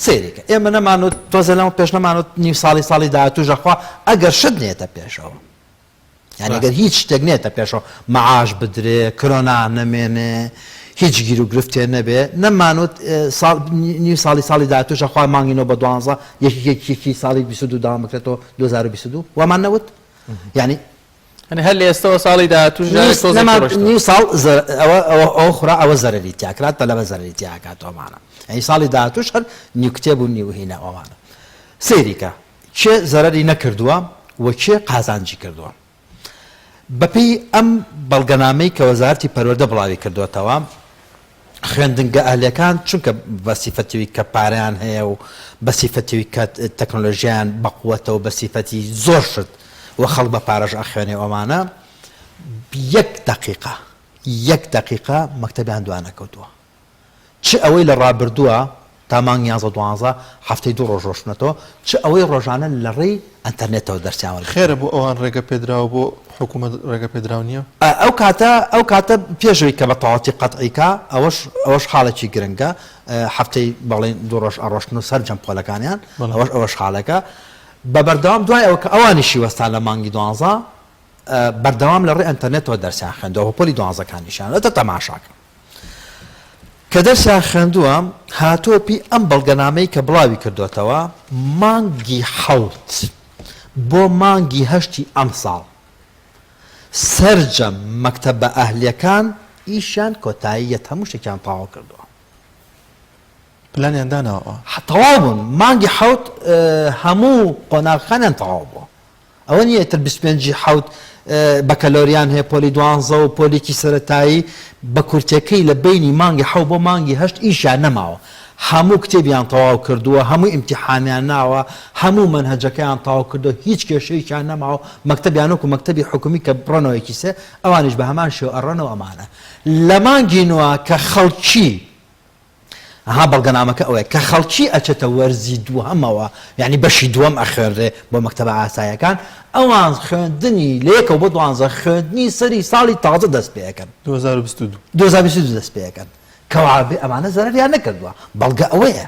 [SPEAKER 14] سەیری کە ئێمە نەمانوت تۆزێ لەمە پێش نەمانوت نیو ساڵی ساڵی داهاتووش ئەخوا ئەگەر شت نێتە پێشەوە یانی گەر هیچ شتێک نێتە پێشەوە مەعاش بدرێ کرۆنا نەمێنێ هیچ گیر و گرفتێ نەبێ نەمانوت ساڵ نیو ساڵی ساڵی داهاتووش ئەخوا مانگی نۆ بە دوانزە یەکی یەکی یەکی ساڵی 22 داوام بکرێتەوە 2022 وامان نەوت یانی
[SPEAKER 2] یانی هەر لە ئێستەوە ساڵی داهاتووش جارێک تۆزێک
[SPEAKER 14] نەما
[SPEAKER 2] ڕۆیشتەوە.
[SPEAKER 14] نیو ساڵ زە- ئەوە ئەوە ئەوە خورا ئەوە زەرەری تیا کرا تەلەبە زەرەری تیا ئەکات ئەوانە یانی ساڵی داهاتووش هەر نیو کتێب و نیو هینە ئەوانە سەیری کە کێ زەرەری نەکردووە و کێ قازانجی کردووە؟ بەپێی ئەم بەڵگەنامەی کە وەزارەتی پەروەردە بڵاوی کردووەتەوە، خوێندنگە ئەهلیەکان چونکە بە سیفەتی کە پارەیان هەیە و بە سیفەتی کە تەکنۆلۆژیایان بەقوەتە و بە سیفەتی زۆر شت و خەڵک بە پارەش ئەخوێنێ و ئەمانە یەک دەقیقە یەک دەقیقە مەکتەبیان دوانەکەوتووە. چ ئەوەی لە ڕابردووە تا مانگی یانزە دوانزە هەفتەی دوو ڕۆژ ڕۆشتنەتەوە، چ ئەوەی ڕۆژانە لە ڕێی ئەنتەرنێتەوە دەرسیان وەرگرتووە.
[SPEAKER 1] خێرە بۆ ئەوان ڕێگە پێدراوە بۆ حکوومەت ڕێگە پێدراو نییە؟
[SPEAKER 14] ئەو کاتە ئەو کاتە پێش ئەوەی کە بە تەواوەتی قەتعی کا ئەوەش ئەوەش خاڵێکی گرنگە هەفتەی بەڵێن دوو ڕۆژ ئەڕۆشتن و سەرجەم پۆلەکانیان ئەوەش ئەوەش خاڵێکە بە بەردەوام دوای ئەوە کە ئەوانیشی وەستان لە مانگی دوانزە بەردەوام لە ڕێی ئەنتەرنێتەوە دەرسیان خوێندەوە پۆلی دوانزەکانیشیان لەتە تەماشاکە. کە دەرسیان خوێندووە هاتووە پی ئەم بەڵگەنامەی کە بڵاوی کردۆتەوە مانگی حەوت بۆ مانگی هەشتی ئەمساڵ سەرجەم مەکتەبە ئەهلیەکان ئیشیان کۆتایی یەت هەموو شتێکیان تەواو کردووە.
[SPEAKER 1] پلانیان داناوە؟
[SPEAKER 14] تەواو بوون مانگی حەوت هەموو قۆناغەکانیان تەواو بووە. ئەوە نییە ئیتر 25 ی حەوت بەکەلۆریان هەیە پۆلی دوانزە و پۆلیکی سەرەتایی بە کورتەکەی لە بەینی مانگی حەوت بۆ مانگی هەشت ئیشیان نەماوە هەموو کتێبیان تەواو کردووە هەموو ئیمتیحانیان ناوە هەموو مەنهەجەکەیان تەواو کردووە هیچ کێشەیەکیان نەماوە مەکتەبیان وەکو مەکتەبی حکومی کە بڕۆنەوە یەکی سێ ئەوانیش بە هەمان شێوە ئەڕۆنەوە ئەمانە لە مانگی نۆ کە خەڵکی ئەها بەڵگەنامەکە ئەوەیە کە خەڵکی ئەچێتە وەرزی دووهەمەوە یانی بەشی دووەم ئەخوێنرێ بۆ مەکتەبە ئاسایەکان ئەوان خوێندنی لە یەکەوە بۆ دوانزە خوێندنی سەری ساڵی تازە دەست پێ ئەکەن.
[SPEAKER 1] 2022.
[SPEAKER 14] 2022 دەست پێ ئەکەن کەوابێ ئەمانە زەرەریان نەکردووە بەڵگە ئەوەیە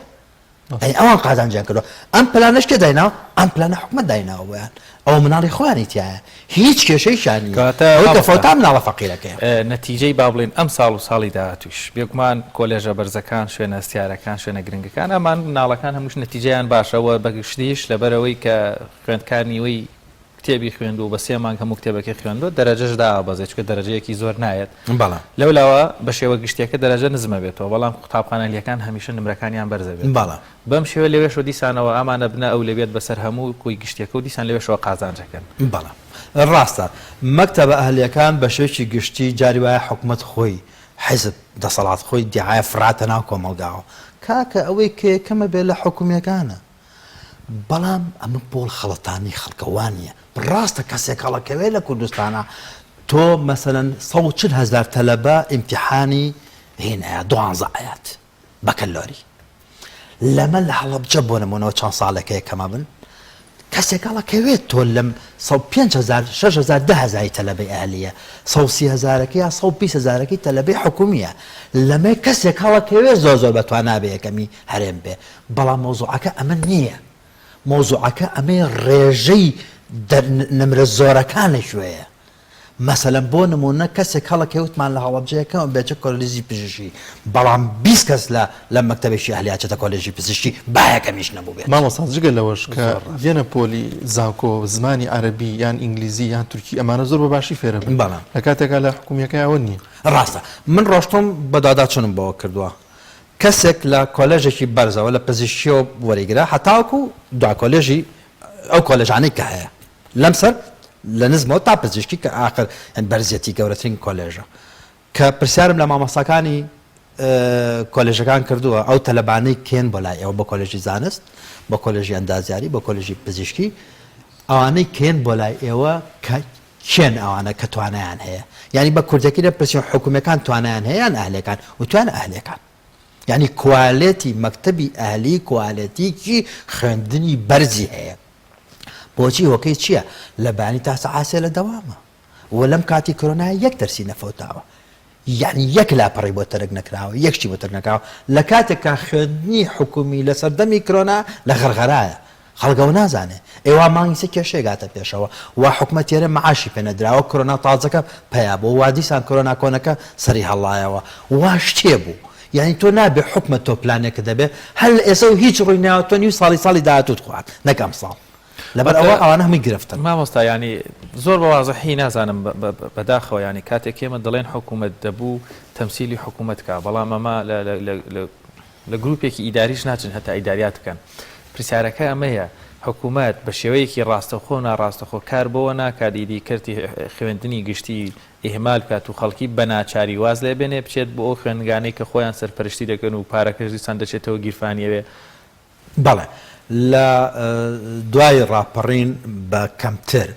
[SPEAKER 14] ئەی ئەوان قازانجیان کردووە ئەم پلانەش کێ دایناوە ئەم پلانە حکومەت دایناوە بۆیان ئەوە مناڵی خۆیانی تیایە هیچ کێشەیشیان نییە
[SPEAKER 2] کەواتە
[SPEAKER 14] ئەوەی کە
[SPEAKER 2] مامۆستا
[SPEAKER 14] فەوتا مناڵە فەقیرەکەیە.
[SPEAKER 2] نەتیجەی با بڵێین ئەم ساڵ و ساڵی داهاتوویش بێگومان کۆلێژە بەرزەکان شوێنە هەستیارەکان شوێنە گرنگەکان ئەمان مناڵەکان هەمووش نەتیجەیان باشە و بەگشتیش لەبەرئەوەی کە خوێندکار نیوەی کتێبی خوێندووە و بە سێ مانگ هەموو کتێبەکەی خوێندووە دەرەجەش دائەبەزێت چونکە دەرەجەیەکی زۆر نایەت
[SPEAKER 14] بەڵێ.
[SPEAKER 2] لەولاوە بە شێوە گشتیەکە دەرەجە نزمەبێتەوە بەڵام قوتابخانە ئەهلیەکان هەمیشە نمرەکانیان بەرزەبێتەوە
[SPEAKER 14] بەڵێ.
[SPEAKER 2] بەم شێوە لەوێشەوە دیسانەوە ئامان ئەبنە ئەولەویەت بەسەر هەموو کۆی گشتیەکە و دیسان لەوێشەوە قازانج ئەکەن.
[SPEAKER 14] بەڵێ ڕاستە مەکتەبە ئەهلیەکان بە شێوەیەکی گشتی جاری وایە حکومەت خۆی حیزب دەسەڵات خۆی دیعایە فڕاتە ناو کۆمەڵگاوە کاکە ئەوەی کە یەکەمە بێ لە حکومیەکانە بەڵام ئەمە بۆڵ خەڵەتانی خەڵکە وانیە ڕاستە کەسێک هەڵەکەوێ لە کوردستانا تۆ مەسەلەن 140 هەزار تەلەبە ئیمتیحانی هین ئەیات دوانزە ئەیات بەکەلۆری لەمە لە هەڵەبجە بۆ نمونەوە چەند ساڵێکە یەکەمە بن کەسێک هەڵەکەوێت تۆ لەم 5 هزار 6 هزار 10 هزاری تەلەبەی ئەهلیە 130 هزارەکە یا 120 هزارەکەی تەلەبەی حکومیە لەمە کەسێک هەڵەکەوێت زۆر زۆر بەتوانا بێ یەکەمی هەرێم بێ بەڵام مەوزوعەکە ئەمە نییە مەوزوعەکە ئەمەیە ڕێژەی نمرە زۆرەکان لەکوێیە مەسەلەن بۆ نموونە کەسێک هەڵەکەی وتمان لە هەڵەبجە یەکەمە بێچە کۆلێژی پزیشکی بەڵام 20 کەس لە لە مەکتەبێکی ئەهلی ئەچێتە کۆلێژی پزیشکی با یەکەمیش نەبووبێت.
[SPEAKER 1] مامۆستا جگە لەوەش کە یەنە پۆلی زانکۆ زمانی عەرەبی یان ئینگلیزی یان تورکی ئەمانە زۆر بە باشی فێرەبن
[SPEAKER 14] بەڵێ.
[SPEAKER 1] لە کاتێکا لە حکومیەکەی ئەوە نییە.
[SPEAKER 14] ڕاستە من ڕۆشتوم بەدواداچونم بەوە کردووە کەسێک لە کۆلێژێکی بەرزەوە لە پزیشکیەوە وەریگرە هەتاوەکو دوا کۆلێژی ئەو کۆلێژانەی کە هەیە لەم سەر لە نزمەوە تا پزیشکی کە ئاخر بەرزیەتی گەورەترین کۆلێژە کە پرسیارم لە مامۆستاکانی کۆلێژەکان کردووە ئەو تەلەبانەی کێن بۆ لای ئێوە بۆ کۆلێژی زانست بۆ کۆلێژی ئەندازیاری بۆ کۆلێژی پزیشکی ئەوانەی کێن بۆ لای ئێوە کە کێن ئەوانە کە توانایان هەیە یانی بە کوردەکی لە پرسین حکومیەکان توانایان هەیە یان ئەهلەکان وتویان ئەهلەکان یانی کوالێتی مەکتەبی ئەهلی کوالێتیکی خوێندنی بەرزی هەیە بۆچی هۆکەی چییە؟ لە بەیانی تا سەعات سێ لە دەوامە و لەم کاتی کۆرۆنا یەک دەرسی نەفەوتاوە یعنی یەک لاپەڕی بۆ تەرک نەکراوە یەک شتی بۆ تەرک نەکراوە لە کاتێکا خوێندنی حکومی لە سەردەمی کرۆنا لە غەرغەرایە خەڵک ئەوە نازانێ ئێ وا مانگی سێ کێشەیەک هاتە پێشەوە وا حکومەت تێرە معاشی پێ نەدراوە کرۆنا تازەکە پەیا بوو وا دیسان کرۆنا کۆنەکە سەری هەڵایەوە وا شتێ بوو یعنی تۆ نابێ حکومەت تۆ پلانێکت دەبێ هەر لە ئێسە و هیچ ڕووی ناوە تۆ نیو ساڵی ساڵی داهاتووت خوارد نەک ئەمساڵ لەبەر ئەوە ئەوانە هەمووی گرفتن.
[SPEAKER 2] مامۆستا یانی زۆر بە وازحی نازانم بەداخەوە یانی کاتێک ئێمە دەڵێن حکوومەت دەبوو تەمسیلی حکوومەت کا بەڵام ئەمە لە گروپێکی ئیداریش ناچن هەتا ئیداریات بکەن پرسیارەکە ئەمەیە حکوومەت بە شێوەیەکی ڕاستەوخۆ و ناڕاستەخۆ کار بەوە ناکات ئیدی کەرتی خوێندنی گشتی ئیهمال بکات و خەڵکی بە ناچاری واز لێ بێنێ بچێت بۆ ئەو خوێندنگانەی کە خۆیان سەرپەرشتی دەکەن و پارەکەش دیسان دەچێتەوە گیرفانی ئەوێ.
[SPEAKER 14] بەڵێ لە دوای ڕاپەڕین بە کەمتر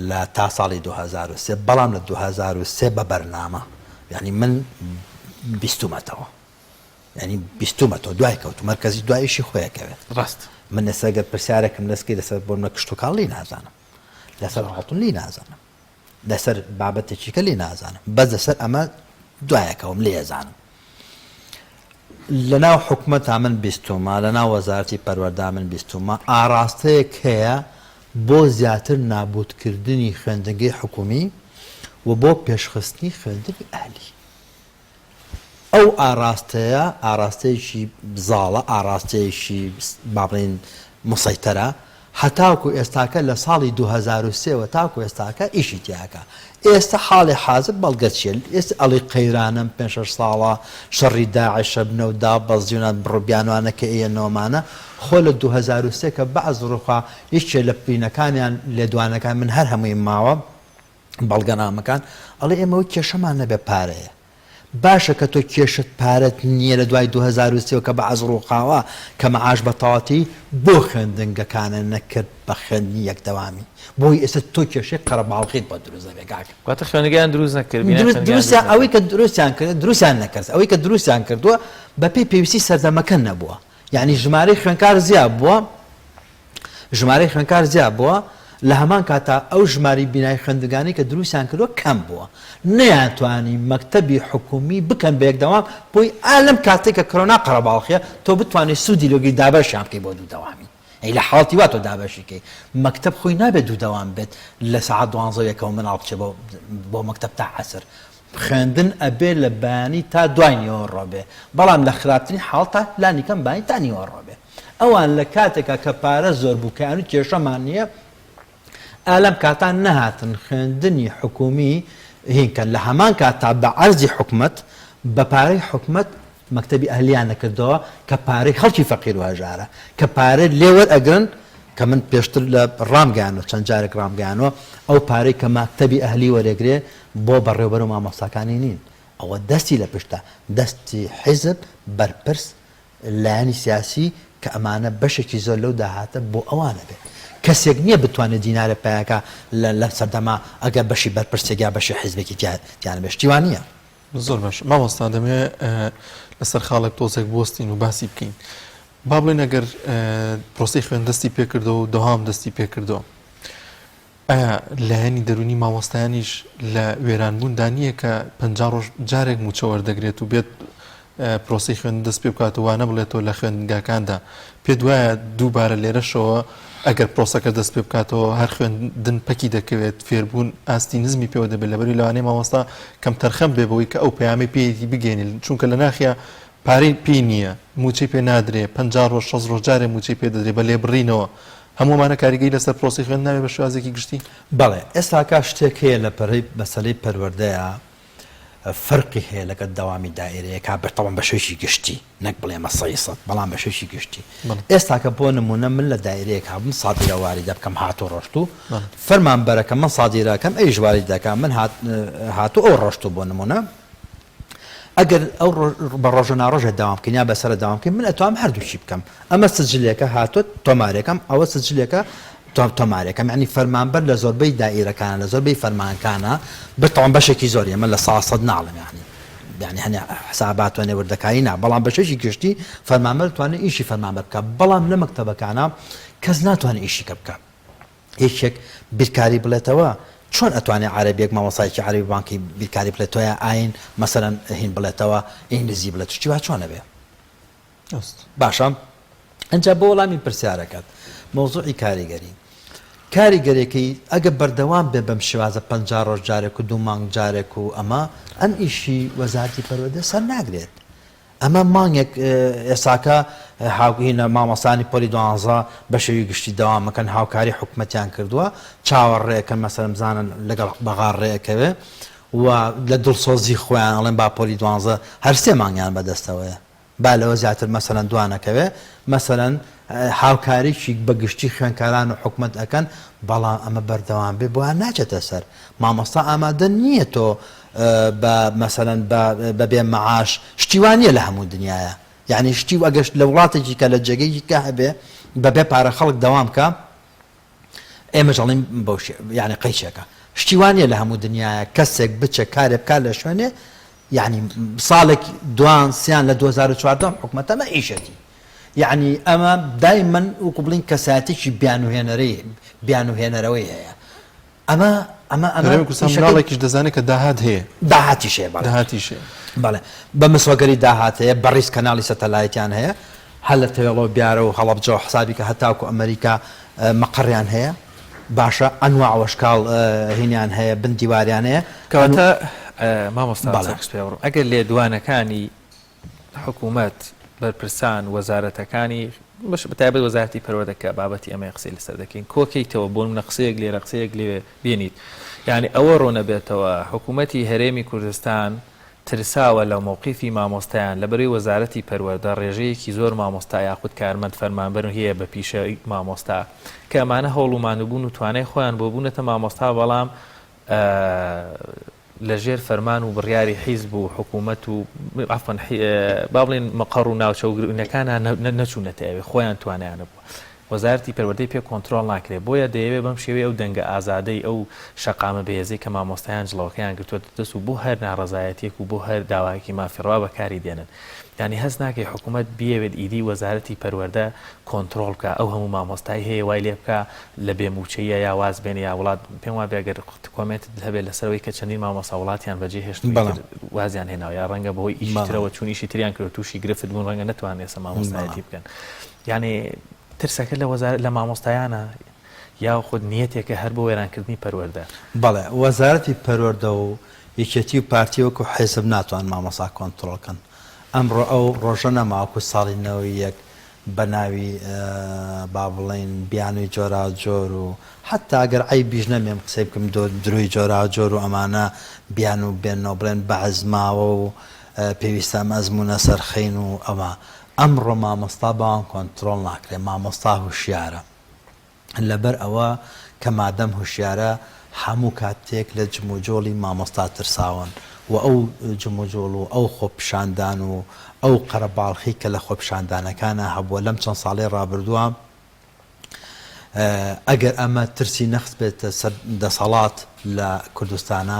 [SPEAKER 14] لە تا ساڵی 2003 بەڵام لە 2003 بە بەرنامە یعنی من بیستومەتەوە یعنی بیستومەتەوە دوای کەوت مەرکەزی دوایشی خۆیەکەوێت
[SPEAKER 2] ڕاست
[SPEAKER 14] من ئێستا گەر پرسیارێکم لەسکی لەسەر بۆ منە کشتوکاڵ لی نازانم لەسەر ئاڵتون لی نازانم لەسەر بابەتێکی کە لێ نازانم بەس لەسەر ئەمە دوایەکەوم لێ ئەزانم لەناو حکومەتا من بیستومە لەناو وەزارەتی پەروەردە من بیستومە ئاڕاستەیەک هەیە بۆ زیاتر نابوتکردنی خوێندنگەی حکومی و بۆ پێشخستنی خوێندنی ئەهلی. ئەو ئاڕاستەیە ئاڕاستەیەکی زاڵە، ئاڕاستەیەکی با بڵێین مسەیتەرە، هەتاکو ئێستاکە لە ساڵی 2003 وە تاکو ئێستاکە ئیشی تیاکا. ئێستە حاڵی حازر بەڵگە چیە؟ ئێستە ئەڵێی قەیرانەم پێنج شەش ساڵە شەڕی داعشە بنەو دابەزیونە بڕ بیانوانە کە ئێیەنەوەمانە خۆ لە 2003 کە بەعس ڕوخا یەکێ لە پینەکانیان لێدوانەکان من هەر هەموویم ماوە بەڵگەنامەکان ئەڵێ ئێمە وەک کێشەمان نەبێ پارەیە باشە کە تۆ کێشەت پارەت نییە لە دوای 2003 کە بەعس ڕووخاوە کە مەعاش بە تەواتی بۆ خوێندنگەکانە نەکرد بە خوێندنی یەک دەوامی بۆی ئێستا تۆ کێشەی قەرەباڵغیت بۆ دروست دەبێ کاکە.
[SPEAKER 2] واتە خوێندنگەیان دروست نەکرد بینای
[SPEAKER 14] دروست
[SPEAKER 2] خوێندنگەیان
[SPEAKER 14] دروستیان
[SPEAKER 2] دروست
[SPEAKER 14] ئەوەی
[SPEAKER 2] نەکرد.
[SPEAKER 14] کە دروستیان کرد دروستیان نەکرد ئەوەی کە دروستیان کردووە بەپێی پێویستی سەردەمەکە نەبووە یعنی ژمارەی خوێندکار زیاد بووە ژمارەی خوێندکار زیاد بووە، لە هەمان کاتدا ئەو ژمارەی بینای خوێندنگانەی کە دروستیان کردووە کەم بووە، نەیانتوانی مەکتەبی حکومی بکەن بە یەک دەوام، بۆی ئا لەم کاتەی کە کرۆنا قەرەباڵخیە تۆ بتوانی سوودی لۆگری دابەشیان بکەی بۆ دوو دەوامی، ئەی لە حاڵەتی وا تۆ دابەشی کەی مەکتەب خۆی نابێت دوو دەوام بێت لە سەعات دوانزە و یەکەوە مناڵ بچێ بۆ بۆ مەکتەب تا عەسر، خوێندن ئەبێ لە بەیانی تا دوای نیوەڕۆ بێ، بەڵام لە خراپترین حاڵەتا لانی کەم بەیانی تا نیوەڕۆ بێ. ئەوان لە کاتێکا کە پارە زۆر بوو کە ئەنوو کێشەمان نییە ئا لەم کاتا نەهاتن خوێندنی حکوومی هین کەن لە هەمان کاتا بە عەرزی حکومەت بە پارەی حکومەت مەکتەبی ئەهلیان نەکردەوە کە پارەی خەڵکی فەقیر و هەژارە کە پارە لێ وەرئەگرن کە من پێشتر لە ڕامگەیانوە چەند جارێک ڕامگەیانوە ئەو پارەی کە مەکتەبی ئەهلی وەرێگرێ بۆ بەڕێوبەر و مامۆستاکانی نین ئەوە دەستی لە پشتە دەستی حیزب بەرپرس لایەنی سیاسی کە ئەمانە بەشێکی زۆر لەو داهاتە بۆ ئەوانە بێت. کەسێک نییە بتوانێت دینارێک پەیاکا لەم سەردەمە ئەگەر بەشی بەرپرسێک یا بەشی حیزبێکی تیا تیا نەبێت. شتی وا نییە.
[SPEAKER 1] زۆر باش مامۆستا دەمەوێت لەسەر خاڵێک تۆزێک بوەستین و باسی بکەین. با بڵێین ئەگەر پرۆسەی خوێند دەستی پێکردەوە و دەوام دەستی پێکردەوە ئایا لایەنی دەروونی مامۆستایانیش لە وێرانبووندا نییە کە 50 ڕۆژ جارێک مووچە وەردەگرێت و بێت پرۆسەی خوێندن دەست پێ بکات و وانە بڵێتەوە لە خوێندنگاکاندا پێت وایە دووبارە لێرەشەوە ئەگەر پرۆسەکە دەست پێ بکاتەوە هەر خوێندن پەکی دەکەوێت فێربوون ئاستی نزمی پێوە دەبێت لەبەری لەوانەیە مامۆستا کەم تەرخەم بێ بەوەی کە ئەو پەیامەی پێیەتی بگەێنێت چونکە لە ناخیا پارەی پێی نییە موچەی پێ نادرێ 50 ڕۆژ 6 ڕۆژ جارێ موچەی پێ دەدرێ بە لێبڕینەوە هەموو ئەمانە کاریگەری لەسەر پرۆسەی خوێندن نابێت بە شێوازێکی گشتی؟
[SPEAKER 14] بەڵێ، ئێستاکە شتێک هەیە لە پەرەی مەسەلەی پەروەردەیا فەرقی هەیە لەگەڵ دەوامی دائیرەیەکا بە تەبعەن بە شێوەیەکی گشتی نەک بڵێمە سەی سەد بەڵام بە شێوەیەکی گشتی ئێستاکە بۆ نموونە من لە دائیرەیەک هەبم سادیرە واریدە بکەم هاتوو ڕۆشتوو فەرمانبەرەکە من سادیرەکەم ئەویش وارید دەکا من هاتوو ئەو ڕۆشتوو بۆ نموونە ئەگەر ئەو بە ڕۆژە ناڕۆژە داوام بکەین یا بەسەرە داوام بکەین من ئەتوام هەردووکی بکەم ئەمە سجلێکە هاتۆت تۆمارێکەم ئەوە سجلێکە تۆمارێکەم یعنی فەرمانبەر لە زۆربەی دائیرەکانە لە زۆربەی فەرمانکانە بتوان بەشێکی زۆر ئێمە لە سا سەد ناڵم یعنی یعنی هەنێ حسابات و نێوردەکاری نا بەڵام بەشێکی گشتی فەرمانبەر توانێت ئیشی فەرمانبەر بکە بەڵام لە مەکتەبەکانە کەس ناتوانێت ئیشی کە بکە یەکێک بیرکاری بڵێتەوە چۆن ئەتوانێ عەرەبیەک مامۆستایەکی عەرەبی بانکی بیرکاری بڵێتەوە یا ئاین مەسەلەن هین بڵێتەوە ئینگلیزی بڵێت شتی وا چۆن ئەبێ باشە ئەجا بۆ وەڵامی پرسیارەکەت مەوزوعی کاریگەری کاریگەرێکی ئەگە بەردەوام بێ بەم شێوازە پ ڕۆژ جارێک و دوو مانگ جارێک و ئەمە ئەم ئیشی وەزارتی پەروەردە سەر ناگرێت ئەمە مانگێک ئێساکە هاوهینە مامۆستایانی پۆلی دوانزە بە شێوی گشتی دەوام ئەکەن هاوکاری حکومەتیان کردووە چاوەڕێکەن مەسەلەن بزانن لەگەڵ بەغا ڕێ ئەکەوێ و لە دڵسۆزی خۆیان ئەڵێن با پۆلی دوانزە هەر سێ مانگیان بەدەستەوەیە با لەوە زیاتر مەسەلەن دوانەکەوێ مەسەلەن هاوکاریی بە گشتی خوێندکاران و حکومەت ئەکەن بەڵام ئەمە بەردەوام بێ بۆیان ناچێتە سەر مامۆستا ئامادە نییە تۆ بە مەسەلەن بە بە بێ مەعاش شتی وا نییە لە هەموو دنیایا یعنی شتی و ئەگەر لە وڵاتێکی کە لە جێگەیەکی کە هەبێ بە بێ پارە خەڵک دەوام کە ئێمەش ئەڵێین بەو شێ یعنی قەیچێکە شتی وا نییە لە هەموو دنیایا کەسێک بچێ کارێ بکات لە شوێنێ یعنی ساڵێک دوان سیان لە 2014 حکومەتە مە ئیشەتی یعنی ئەمە دایمەن وەکو بڵین کەسایەتێکی بیانوهێنەرەی بیانوهێنەرەوەی هەیە ئەمە ئەمە ئەمە
[SPEAKER 1] هەرێمی کوردستان
[SPEAKER 14] ئیشەکەی
[SPEAKER 1] مناڵێکیش دەزانێت کە داهات هەیە.
[SPEAKER 14] داهاتیش هەیە بەڵێ.
[SPEAKER 1] داهاتیش هەیە.
[SPEAKER 14] بەڵێ بە مسۆگەری داهات هەیە بەڕیز کەناڵی سەتەلایتیان هەیە هەر لە تەوێڵە و بیارە و هەڵەبجە و حسابی کە هەتاکو ئەمەریکا مەقەڕیان هەیە باشە ئەنواع وەشکاڵ هینیان هەیە بن دیواریان هەیە
[SPEAKER 2] کەواتە مامۆستا
[SPEAKER 14] بەڵێ.
[SPEAKER 2] چاکس پێ بڕۆم ئەگەر لێدوانەکانی. حکوومەت، بەرپرسان، وەزارەتەکانی، بە تایبەت وەزارەتی پەروەردە کە بابەتی ئەمەیە قسەی لەسەر دەکەین، کۆکەیتەوە، بۆ نموونە قسەیەک لێرە، قسەیەک لەوێ بێنیت، یانی ئەوە ڕوونەبێتەوە حکوومەتی هەرێمی کوردستان ترساوە لە مەوقیفی مامۆستایان، لەبەرەی وەزارەتی پەروەردە ڕێژەیەکی زۆر مامۆستا یاخود کارمەند فەرمانبەر هەیە بە پیشەی مامۆستا کە ئەمانە هەوڵ و ماندووبوون و توانای خۆیان بۆ بوونەتە مامۆستا بەڵام لە ژێر فەرمان و بڕیاری حیزب و حکوومەت و عەفوەن با بڵێین مەقەڕ و ناوچە و گرنگەکانا نەچوونەتە ئەوێ خۆیان توانایان نەبووە. وەزارەتی پەروەردەی پێ کۆنترۆڵ ناکرێ بۆیە دەیەوێ بەم شێوەیە ئەو دەنگە ئازادەی ئەو شەقامە بەهێزەی کە مامۆستایان جڵەوەکەیان گرتووەتە دەست و بۆ هەر ناڕەزایەتیەک و بۆ هەر داوایەکی مافی ڕەوا بەکاری دێنن یانی هەست ناکەی حکوومەت بیەوێت ئیدی وەزارەتی پەروەردە کۆنترۆڵ بکا ئەو هەموو مامۆستای هەیە وای لێ بکا لە بێ مووچەییە یا واز بێنێ یا وڵات پێم وابێ ئەگەر comment ت هەبێت لەسەر ئەوەی کە چەندین مامۆستا وڵاتیان بەجێ هێشت و ئیتر وازیان هێناوە یا ڕەنگە بەهۆی ئیشی ترەوە چوون ئیشی تریان کردووە تووشی گرفت بوون ڕەنگە نەتوانن ئێستا مامۆستایەتی بکەن یعنی ترسەکە لە وەزارەت لە مامۆستایانە یاخود نیەتێکە هەر بۆ وێرانکردنی پەروەردە.
[SPEAKER 14] بەڵێ وەزارەتی پەروەردە و یەکێتی و پارتی وەکو حیزب ناتوان مامۆستا کۆنتڕۆڵ کەن ئەمڕۆ ئەو ڕۆژە نەما وەکو ساڵی 91 بە ناوی با بڵێین بیانووی جۆراوجۆر و حەتتا گەر عەیبیش نەبێم قسەی بکەم درۆی جۆراوجۆر و ئەمانە بیانوو بێنەوە بڵێن بەعس ماوە و پێویستە ئەم ئەزموونە سەرخەین و ئەوە ئەمڕۆ مامۆستا بەوان کۆنترۆڵ ناکرێ مامۆستا هوشیارە لەبەر ئەوە کە مادەم هوشیارە هەموو کاتێک لە جموجۆڵی مامۆستا ترساون و ئەو جموجۆڵ و ئەو خۆپیشاندان و ئەو قەرەباڵخی کە لە خۆپیشاندانەکانا هەبووە لەم چەند ساڵەی ڕابردووە ئەگەر ئەمە ترسی نەخستبێتە سەر دەسەڵات لە کوردستانا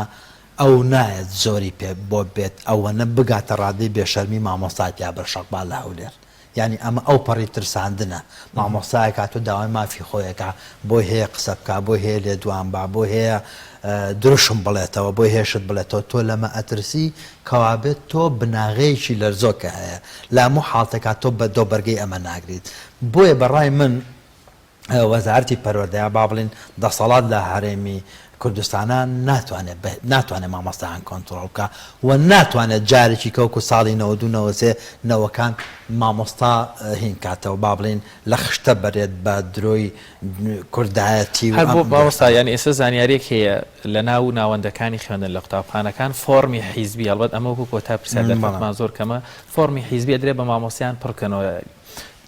[SPEAKER 14] ئەو نایەت زۆری پێ بۆ بێت ئەوەنە بگاتە ڕادەی بێشەرمی مامۆستای پیا بەرشەقبا لە هەولێر. یانی ئەمە ئەو پەڕی ترساندنە. مامۆستایەک هاتووە داوای مافی خۆی ئەکا، بۆی هەیە قسە بکا، بۆی هەیە لێدوان با، بۆی هەیە دروشم بڵێتەوە، بۆی هەیە شت بڵێتەوە، تۆ لەمە ئەترسی، کەوابێت تۆ بناغەیەکی لەرزۆکە هەیە. لە هەموو حاڵتێکا تۆ بە دۆ بەرگەی ئەمە ناگریت. بۆیە بە ڕای من وەزارەتی پەروەردە یا با بڵێین دەسەڵات لە هەرێمی کوردستانا ناتوانێت ناتوانێت مامۆستایان کۆنتڕۆڵ بکا و ناتوانێت جارێکی کە وەکو ساڵی 92 93 نەوەکان مامۆستا هین کاتەوە با بڵێین لە خشتە بەرێت بە درۆی کوردایەتی و
[SPEAKER 2] هەر بۆ
[SPEAKER 14] ئەم
[SPEAKER 2] مامۆستا یانی ئێستا زانیاریەک هەیە لە ناو ناوەندەکانی خوێندن لە قوتابخانەکان فۆڕمی حیزبی هەڵبەت ئەمە وەکو کۆتا پرسیار دەرفەتمان زۆر کەمە فۆڕمی حیزبی ئەدرێ بە مامۆستایان پڕکەنەوە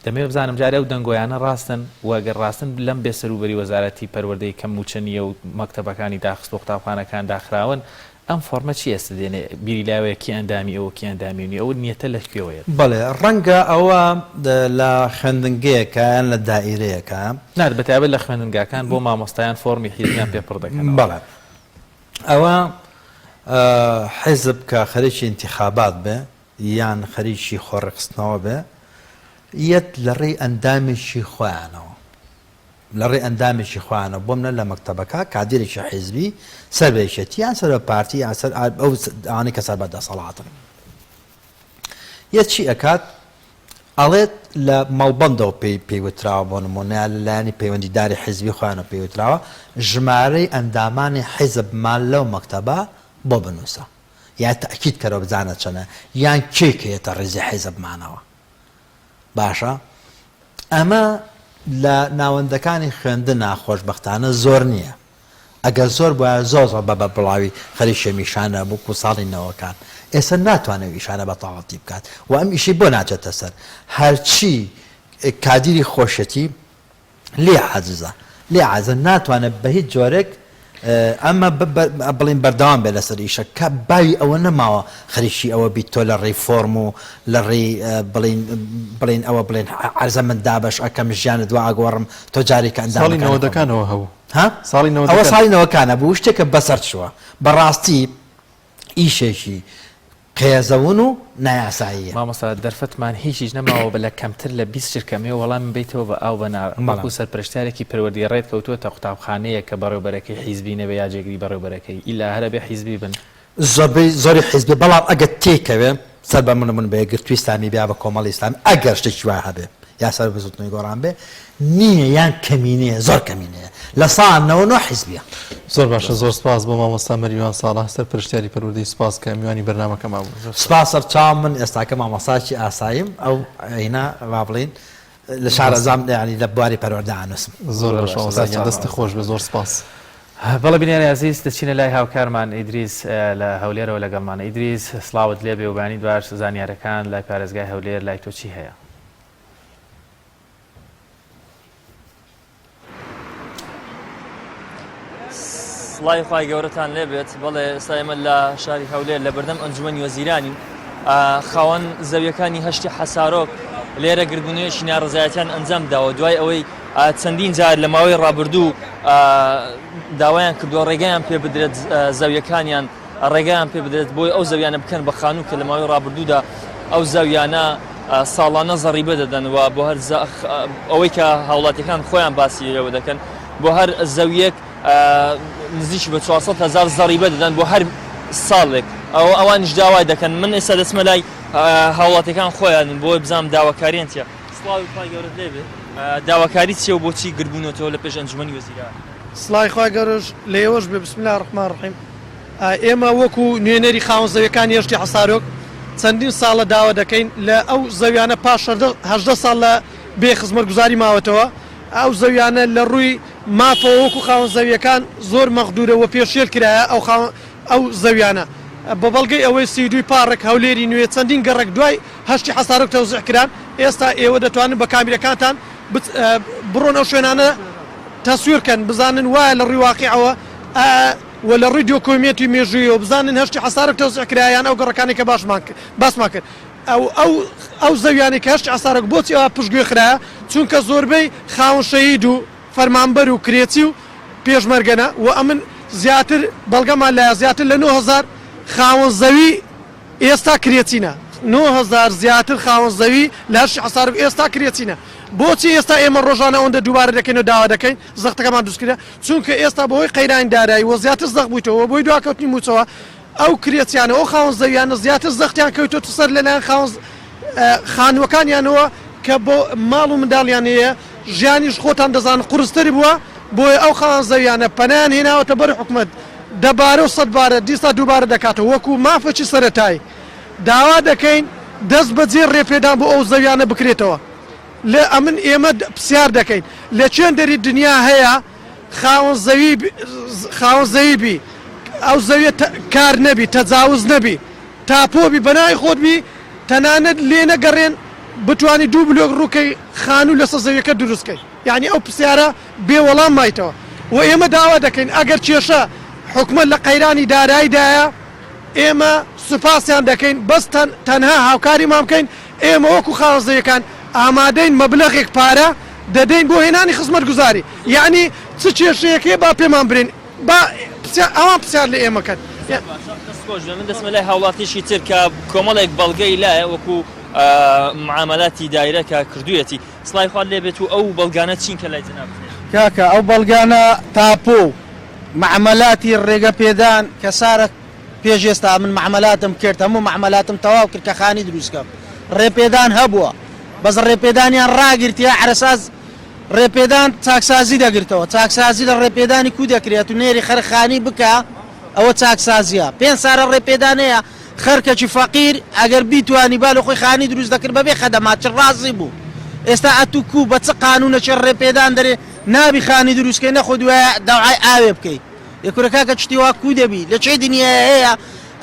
[SPEAKER 2] دەمەوێت بزانم جارێ ئەو دەنگۆیانە ڕاستن و گەر ڕاستن لەم بێسەروبەری وەزارەتی پەروەردەی کە مووچە نییە و مەکتەبەکانی داخستووە قوتابخانەکان داخراون ئەم فۆڕمە چی ئێستا دێنێ بیری لاوەیە کێ ئەندامی ئەوە کێ ئەندامی ئەو نییە ئەو نیەتە لە کوێوە یەت؟
[SPEAKER 14] بەڵێ ڕەنگە ئەوە لە خوێندنگەیەکە یان لە دائیرەیەکە.
[SPEAKER 2] نا بەتایبەت لە خوێندنگاکان بۆ مامۆستایان فۆڕمی حیزبیان پێ پڕ دەکەنەوە.
[SPEAKER 14] بەڵێ ئەوە حیزب کە خەریکی ئینتیخابات بێ یان خەریکی خۆ ڕێکخستنەوە بێ یەت لە ڕێی ئەندامێکی خۆیانەوە لە ڕێی ئەندامێکی خۆیانەوە بۆ منە لە مەکتەبەکە کادیرێکی حیزبی سەر بە یەکێتی یان سەر بە پارتی یان سەر ئەو ئەوانەی کە سەر بە دەسەڵاتن یە چی ئەکات ئەڵێت لە مەڵبەندەوە پێی پێی وتراوە بۆ نمونە لە لایەنی پەیوەندیداری حیزبی خۆیانەوە پێی وتراوە ژمارەی ئەندامانی حیزبمان لەو مەکتەبە بۆ بنووسە یا تەئکید کەرەوە بزانە چەنە یان کێ کەیەتە ڕیزی حیزبمانەوە باشە ئەمە لە ناوەندەکانی خوێندنا خۆشبەختانە زۆر نییە ئەگەر زۆر بوایە زۆر زۆر بە بەربڵاوی خەریکی ئەم ئیشانە بوو وەکو ساڵی نەوەکان ئێستا ناتوانێت ئەو ئیشانە بە تەواوەتی بکات و ئەم ئیشەی بۆ ناچێتە سەر هەرچی کادیری خۆشیەتی لێ عاجزە لێ عاجزە ناتوانێت بە هیچ جۆرێک ئەمە بڵین بەردەوام بێ لەسەر ئیشە کە باوی ئەوە نەماوە خەریکی ئەوە بیت تۆ لە ڕێی فۆرم و لە ڕێی بڵین بڵین ئەوە بڵێن عەرزە من دابەش ئەکەم ژیانت وا ئەگۆڕم تۆ جارێکە
[SPEAKER 1] ساڵی
[SPEAKER 14] ئەندامەکانی خۆم
[SPEAKER 1] نەوەدەکانەوە هەبوو
[SPEAKER 14] ها
[SPEAKER 1] ساڵی
[SPEAKER 14] ئەوە
[SPEAKER 1] نەوەدەکان
[SPEAKER 14] ساڵی نەوەکانە بوو شتێکە بەسەر چووە بەڕاستی ئیشێکی قێزەون و نایاساییە.
[SPEAKER 2] مامۆستا دەرفەتمان هیچیش نەماوە بە لە کەمتر لە 20 چرکە ئەمەوێ وەڵامم بەیتەوە بە ئاو بە نا وەکو سەرپەرشتیارێکی پەروەردەی ڕێت کەوتووەتە قوتابخانەیەک کە بەڕێوبەرەکەی حیزبی نەبێ یا جێگری بەڕێوبەرەکەی ئیلا هەر ئەبێ حیزبی بن؟
[SPEAKER 14] زۆربەی زۆری حیزبی بەڵام ئەگەر تێکەوێ سەر بە من من بە یەکگرتووی ئیسلامی بێ یا بە کۆمەڵی ئیسلامی ئەگەر شتێکی وا هەبێ. یا سەر بزوتنەوەی گۆڕان بێ نییە یان کەمینەیە زۆر کەمینەیە لە سا 99 حیزبیە.
[SPEAKER 1] زۆر باشە زۆر سپاس بۆ مامۆستا مەریوان ساڵح سەرپەرشتیاری پەروەردەی سپاس کە میوانی بەرنامەکەمان بوو. زۆر
[SPEAKER 14] سپاس سەرچاوم من ئێستاکە مامۆستایەکی ئاساییم ئەو هینا با بڵێین لە شارەزام یانی لە بواری پەروەردە ئەنووسم.
[SPEAKER 1] زۆر باشە مامۆستا گیان دەستت خۆش بێ زۆر سپاس.
[SPEAKER 2] بەڵێ بینەری ئازیز دەچینە لای هاوکارمان ئیدریس لە هەولێرەوە لەگەڵمانە ئیدریس سڵاوت لێبێ و بەیانیت باش زانیارەکان لای پارێزگای هەولێر لای تۆ چی هەیە؟
[SPEAKER 15] سڵاوی خوای گەورەتان لێبێت بەڵێ ئێستا ئێمە لە شاری هەولێر لە بەردەم ئەنجومەنی وەزیرانین خاوەن زەویەکانی هەشتی حەسارۆک لێرە گردبوونەوەیەکی ناڕزایەتیان ئەنجام داوە دوای ئەوەی چەندین جار لە ماوەی ڕابردوو داوایان کردووە ڕێگەیان پێ بدرێت زەویەکانیان ڕێگەیان پێ بدرێت بۆی ئەو زەویانە بکەن بە خانوو کە لە ماوەی ڕابردوودا ئەو زەویانە ساڵانە زەڕیبە دەدەن و بۆ هەر ئەوەی کە هاوڵاتیەکان خۆیان باسی لێوە دەکەن بۆ هەر زەویەک نزیکی بە 400 هزار زەڕیبە دەدەن بۆ هەر ساڵێک ئەو ئەوانیش داوای دەکەن من ئێستا دەچمە لای هاوڵاتیەکان خۆیان بۆ بزانم داواکاریان چیە سڵاوی خوای گەورەت لێ بێ داواکاری چیە و بۆچی گردبوونەتەوە لە پێش ئەنجومەنی وەزیران؟
[SPEAKER 16] سڵاوی خوای گەورەش لە ئێوەش بێ بسم اللە الرحمن الرحیم ئێمە وەکو نوێنەری خاوەن زەویەکانی هەشتی حەسارۆک چەندین ساڵە داوا دەکەین لە ئەو زەویانە پاش 18 ساڵ لە بێ خزمەتگوزاری ماوەتەوە ئەو زەویانە لە ڕووی مافەوە وەکو خاوەن زەویەکان زۆر مەغدورە و پێشێل کرایە ئەو خاوەن ئەو زەویانە بە بەڵگەی ئەوەی سیدوی پاڕک هەولێری نوێ چەندین گەڕەک دوای هەشتی حەسارۆک تەوزیع کران ئێستا ئێوە دەتوانن بە کامیرەکانتان بڕۆن ئەو شوێنانە تەسویر کەن بزانن وایە لە ڕووی واقیعەوە و لە ڕووی دۆکۆمێنتی مێژوویەوە بزانن هەشتی حەسارۆک تەوزیع کرایە یان ئەو گەڕەکانەی کە باشمان باسمان کرد ئەو ئەو ئەو زەویانەی کە هەشتی حەسارۆک بۆچی ئەوا پشتگوێ خرایە چونکە زۆربەی خاوەن شەهید و فەرمانبەر و کرێچی و پێشمەرگەنە و ئەمن زیاتر بەڵگەمان لایە زیاتر لە 9000 خاوەن زەوی ئێستا کرێچینە 9000 زیاتر خاوەن زەوی لە هەشتی حەسارۆک ئێستا کرێچینە بۆچی ئێستا ئێمە ڕۆژانە ئەوەندە دووبارە دەکەین و داوا دەکەین زەختەکەمان دروست کرا چونکە ئێستا بەهۆی قەیرانی دارایی وە زیاتر زەق بوویتەوە وە بۆی دواکەوتنی مووچەوە ئەو کرێچیانە ئەو خاوەن زەویانە زیاتر زەختیان کەوتۆتە سەر لەلایەن خاوەن خانووەکانیانەوە کە بۆ ماڵ و منداڵیان هەیە ژیانیش خۆتان دەزانن قورستر بووە بۆیە ئەو خاوەن زەویانە پەنایان هێناوەتە بەر حکومەت دەبارە و سەدبارە دیسا دووبارە دەکاتەوە وەکو مافێکی سەرەتایی داوا دەکەین دەست بەجێ ڕێپێدان بۆ ئەو زەویانە بکرێتەوە لە ئەمن ئێمە پسیار دەکەین لە چێن دەری دنیا هەیە خاوەن زەوی خاوەن زەوی بی ئەو زەویە کار نەبی تەجاوز نەبی تاپۆ بی بەناوی خۆت بی تەنانەت لێ نەگەڕێن بتوانی دوو بلۆک ڕووکەی خانوو لەسەر زەویەکە دروست کەی یعنی ئەو پرسیارە بێ وەڵام مایتەوە و ئێمە داوا دەکەین ئەگەر کێشە حکومەت لە قەیرانی داراییدایە ئێمە سوپاسیان دەکەین بەس تەنها هاوکاریمان بکەین ئێمە وەکو خاوەن زەویەکان ئامادەین مەبلەغێک پارە دەدەین بۆ هێنانی خزمەتگوزاری یەعنی چ کێشەیەک هەیە با پێمان برێن با ئەوان پرسیار لە ئێمە کەن.
[SPEAKER 15] دەست خۆش بێ من دەچمە لای هاوڵاتیشی تر کە کۆمەڵێک بەڵگەی لایە وەکو معامەلاتی دایرە کە کردوویەتی سڵاوی خوات لێ بێت و ئەو بەڵگانە چین کە لای جەنابت هەیە؟
[SPEAKER 17] کاکە ئەو بەڵگانە تاپۆ و مەعمەلاتی ڕێگە پێدان کە سارە پێش ئێستا من مەعمەلاتم کرد هەموو مەعمەلاتم تەواو کرد کە خانی دروست کەم ڕێپێدان هەبووە بەس ڕێپێدانیان ڕاگرتیە عەرەساز ڕێپێدان چاکسازی دەگرتەوە چاکسازی لە ڕێپێدانی کو دەکرێت و نێری خەر خانی بکە ئەوە چاکسازیە پێ سارە ڕێپێدان هەیە خەرکەکی فەقیر ئەگەر بیتوانی با لە خۆی خانی دروست دەکرد بەبێ خەدەمات چ ڕازی بوو ئێستا ئەتوو کو بە چ قانونەکی ڕێپێدان دەرێ نابی خانی دروست کەی نەخۆ دوایە داوای ئاوێ بکەی ئێ کورە کاکە شتی وا کو دەبی لە چێ دنیایە هەیە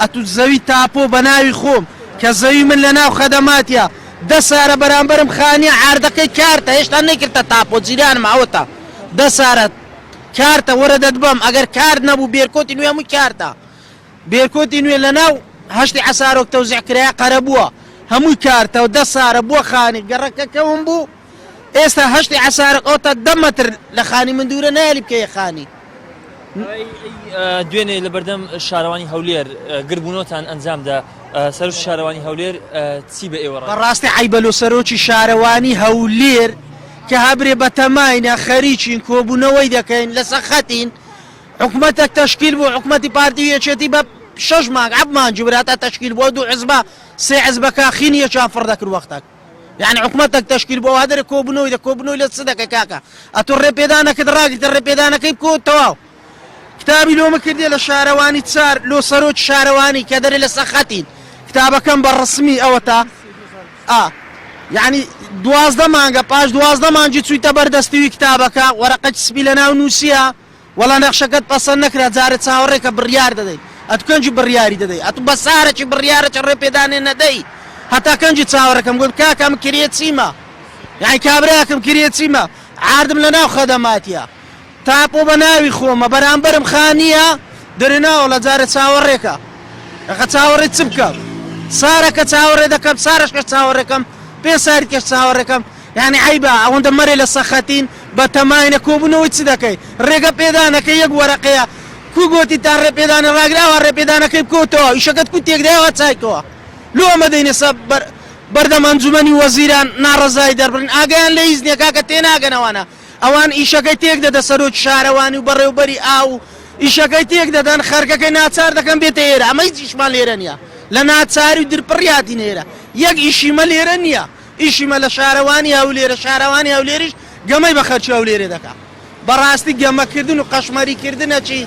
[SPEAKER 17] ئەتو زەوی تاپۆ بە ناوی خۆم کە زەوی من لە ناو خەدەماتیا دە سارە بەرامبەرم خانیە عاردەکەی کارتە هێشتا نەیکردتە تاپۆ جیرانمە ئەوەتا دە سارە کارتە وەرە دەتبەم ئەگەر کارت نەبوو بێرکۆتی نوێ هەمووی کارتە بێرکۆتی نوێ لە ناو هەشتی عەسارۆک تەوزیع کرایە قەرەبووە هەمووی کارتە و دە سارە بووە خانی گەڕەکەکەوم بوو ئێستا هەشتی عەسارۆک ئەوەتا دە مەتر لە خانی من دوورە نایەلی بکەیە خانی.
[SPEAKER 15] دوێنێ لە بەردەم شارەوانی هەولێر گردبوونەوەتان ئەنجامدا، سەرۆکی شارەوانی هەولێر چی بە ئێوە ڕاگەیاند؟
[SPEAKER 17] بەڕاستی عەیبە لۆ سەرۆکی شارەوانی هەولێر کە هەبرێ بەتەماینە خەریکین کۆبوونەوەی دەکەین لەسەر خەتین حکومەتەک تەشکیل بوو حکومەتی پارتی و یەکێتی بە شەش مانگ عەب مانگی برا تا تەشکیل بوو ئەو دوو حزبە سێ حزبەکە خینی یەکیان فڕ دەکرد وەختەک. یعنی حکومەتەک تەشکیل بۆ هەدەرە کۆبوونەوەی دە کۆبوونەوەی لە چ دەکەی کاکە ئەتۆ ڕێپێدانەکەت ڕاگرتە ڕێپێدانەکەی بکۆ تەواو کتابی لۆمە کردێ لە شارەوانی چار لۆ سەرۆکی شارەوانی کە دەرێ لە سەخەتین کتابەکەم بە ڕسمی ئەوەتا ئا یعنی 12 مانگە پاش 12 مانگی چوویتە بەردەستیوی کتابەکە وەرەقەکی سپی لەناو نووسیە وەڵا نەخشەکەت پەسەند نەکرا جارێ چاوەڕێکە بڕیار دەدەی ئەتو کەنجی بڕیاری دەدەی ئەتو بە سارەکی بڕیارەکی ڕێ پێدانێ نەدەی هەتا کەنجی چاوەڕێکەم گوت کاکە ئەمن کرێچیمە یعنی کابراکم کرێچیمە عاردم لەناو خەدەماتیە تاپۆ بە ناوی خۆمە بەرامبەرم خانیە دەرێ ناوەڵا جارێ چاوەڕێکە ئەخە چاوەڕێ چ بکەم سارەکە چاوەڕێ دەکەم سارەشکەش چاوەڕێکەم پێ ساریکەش چاوەڕێکەم یانی عەیبە ئەوەندە مەرێ لە سەخەتین بە تەماینە کۆبونەوەی چ دەکەی ڕێگە پێدانەکەی یەک وەرەقەیە کو گۆتی تا ڕێپێدانە ڕاگرە ئەوا ڕێپێدانەکەی بکەوتەوە ئیشەکەت کو تێکدای ئەوا چایکەوە لۆ ئەمە دەینە سە بەر بەردەم ئەنجومەنی وەزیران ناڕەزایی دەربڕین ئاگایان لە هیچ نیە کاکە تێناگەن ئەوانە ئەوان ئیشەکەی تێک دەدە سەرۆکی شارەوانی و بەڕێوبەری ئاو و ئیشەکەی تێک دەدەن خەرکەکەی ناچار دەکەن بێتە ئێرە ئەمە هیچ ئیشمان لێرە نیە لە ناچاری و درپڕی هاتینە ئێرە یەک ئیشیمە لێرە نیە ئیشی مە لە شارەوانی هەولێرە شارەوانی هەولێریش گەمەی بە خەرکی هەولێرێ دەکا بەڕاستی گەمە کردن و قەشمەری کردنەکی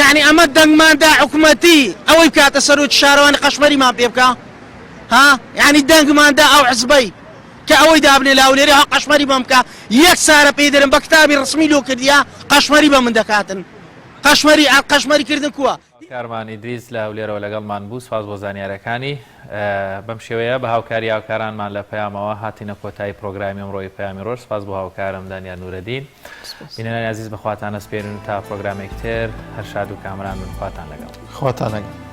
[SPEAKER 17] یعنی ئەمە دەنگمان دا حکومەتی ئەوەی بکاتە سەرۆکی شارەوانی قەشمەریمان پێ بکا ها یعنی دەنگمان دا ئەو حزبەی کە ئەوەی دابنێ لە هەولێرێ ها قەشمەری بەم بکا یەک سارە پێی دەرم بە کتابی ڕسمی لۆ کردیە قەشمەری بە من دەکاتن قەشمەری قەشمەری کردن کووە؟
[SPEAKER 2] هاوکارمان ئیدریس لە هەولێرەوە لەگەڵمان بوو، سوپاس بۆ زانیارەکانی. بەم شێوەیە بە هاوکاری هاوکارانمان لە پەیامەوە هاتینە کۆتایی پرۆگرامی ئەمڕۆی پەیامی ڕۆژ، سوپاس بۆ هاوکارم دانیار نورەدین. بینەرانی ئازیز بە خواتان ئەسپێرین و تا پرۆگرامێکی تر هەر شاد و کامەران بن خواتان لەگەڵ.
[SPEAKER 1] خواتان لەگەڵ.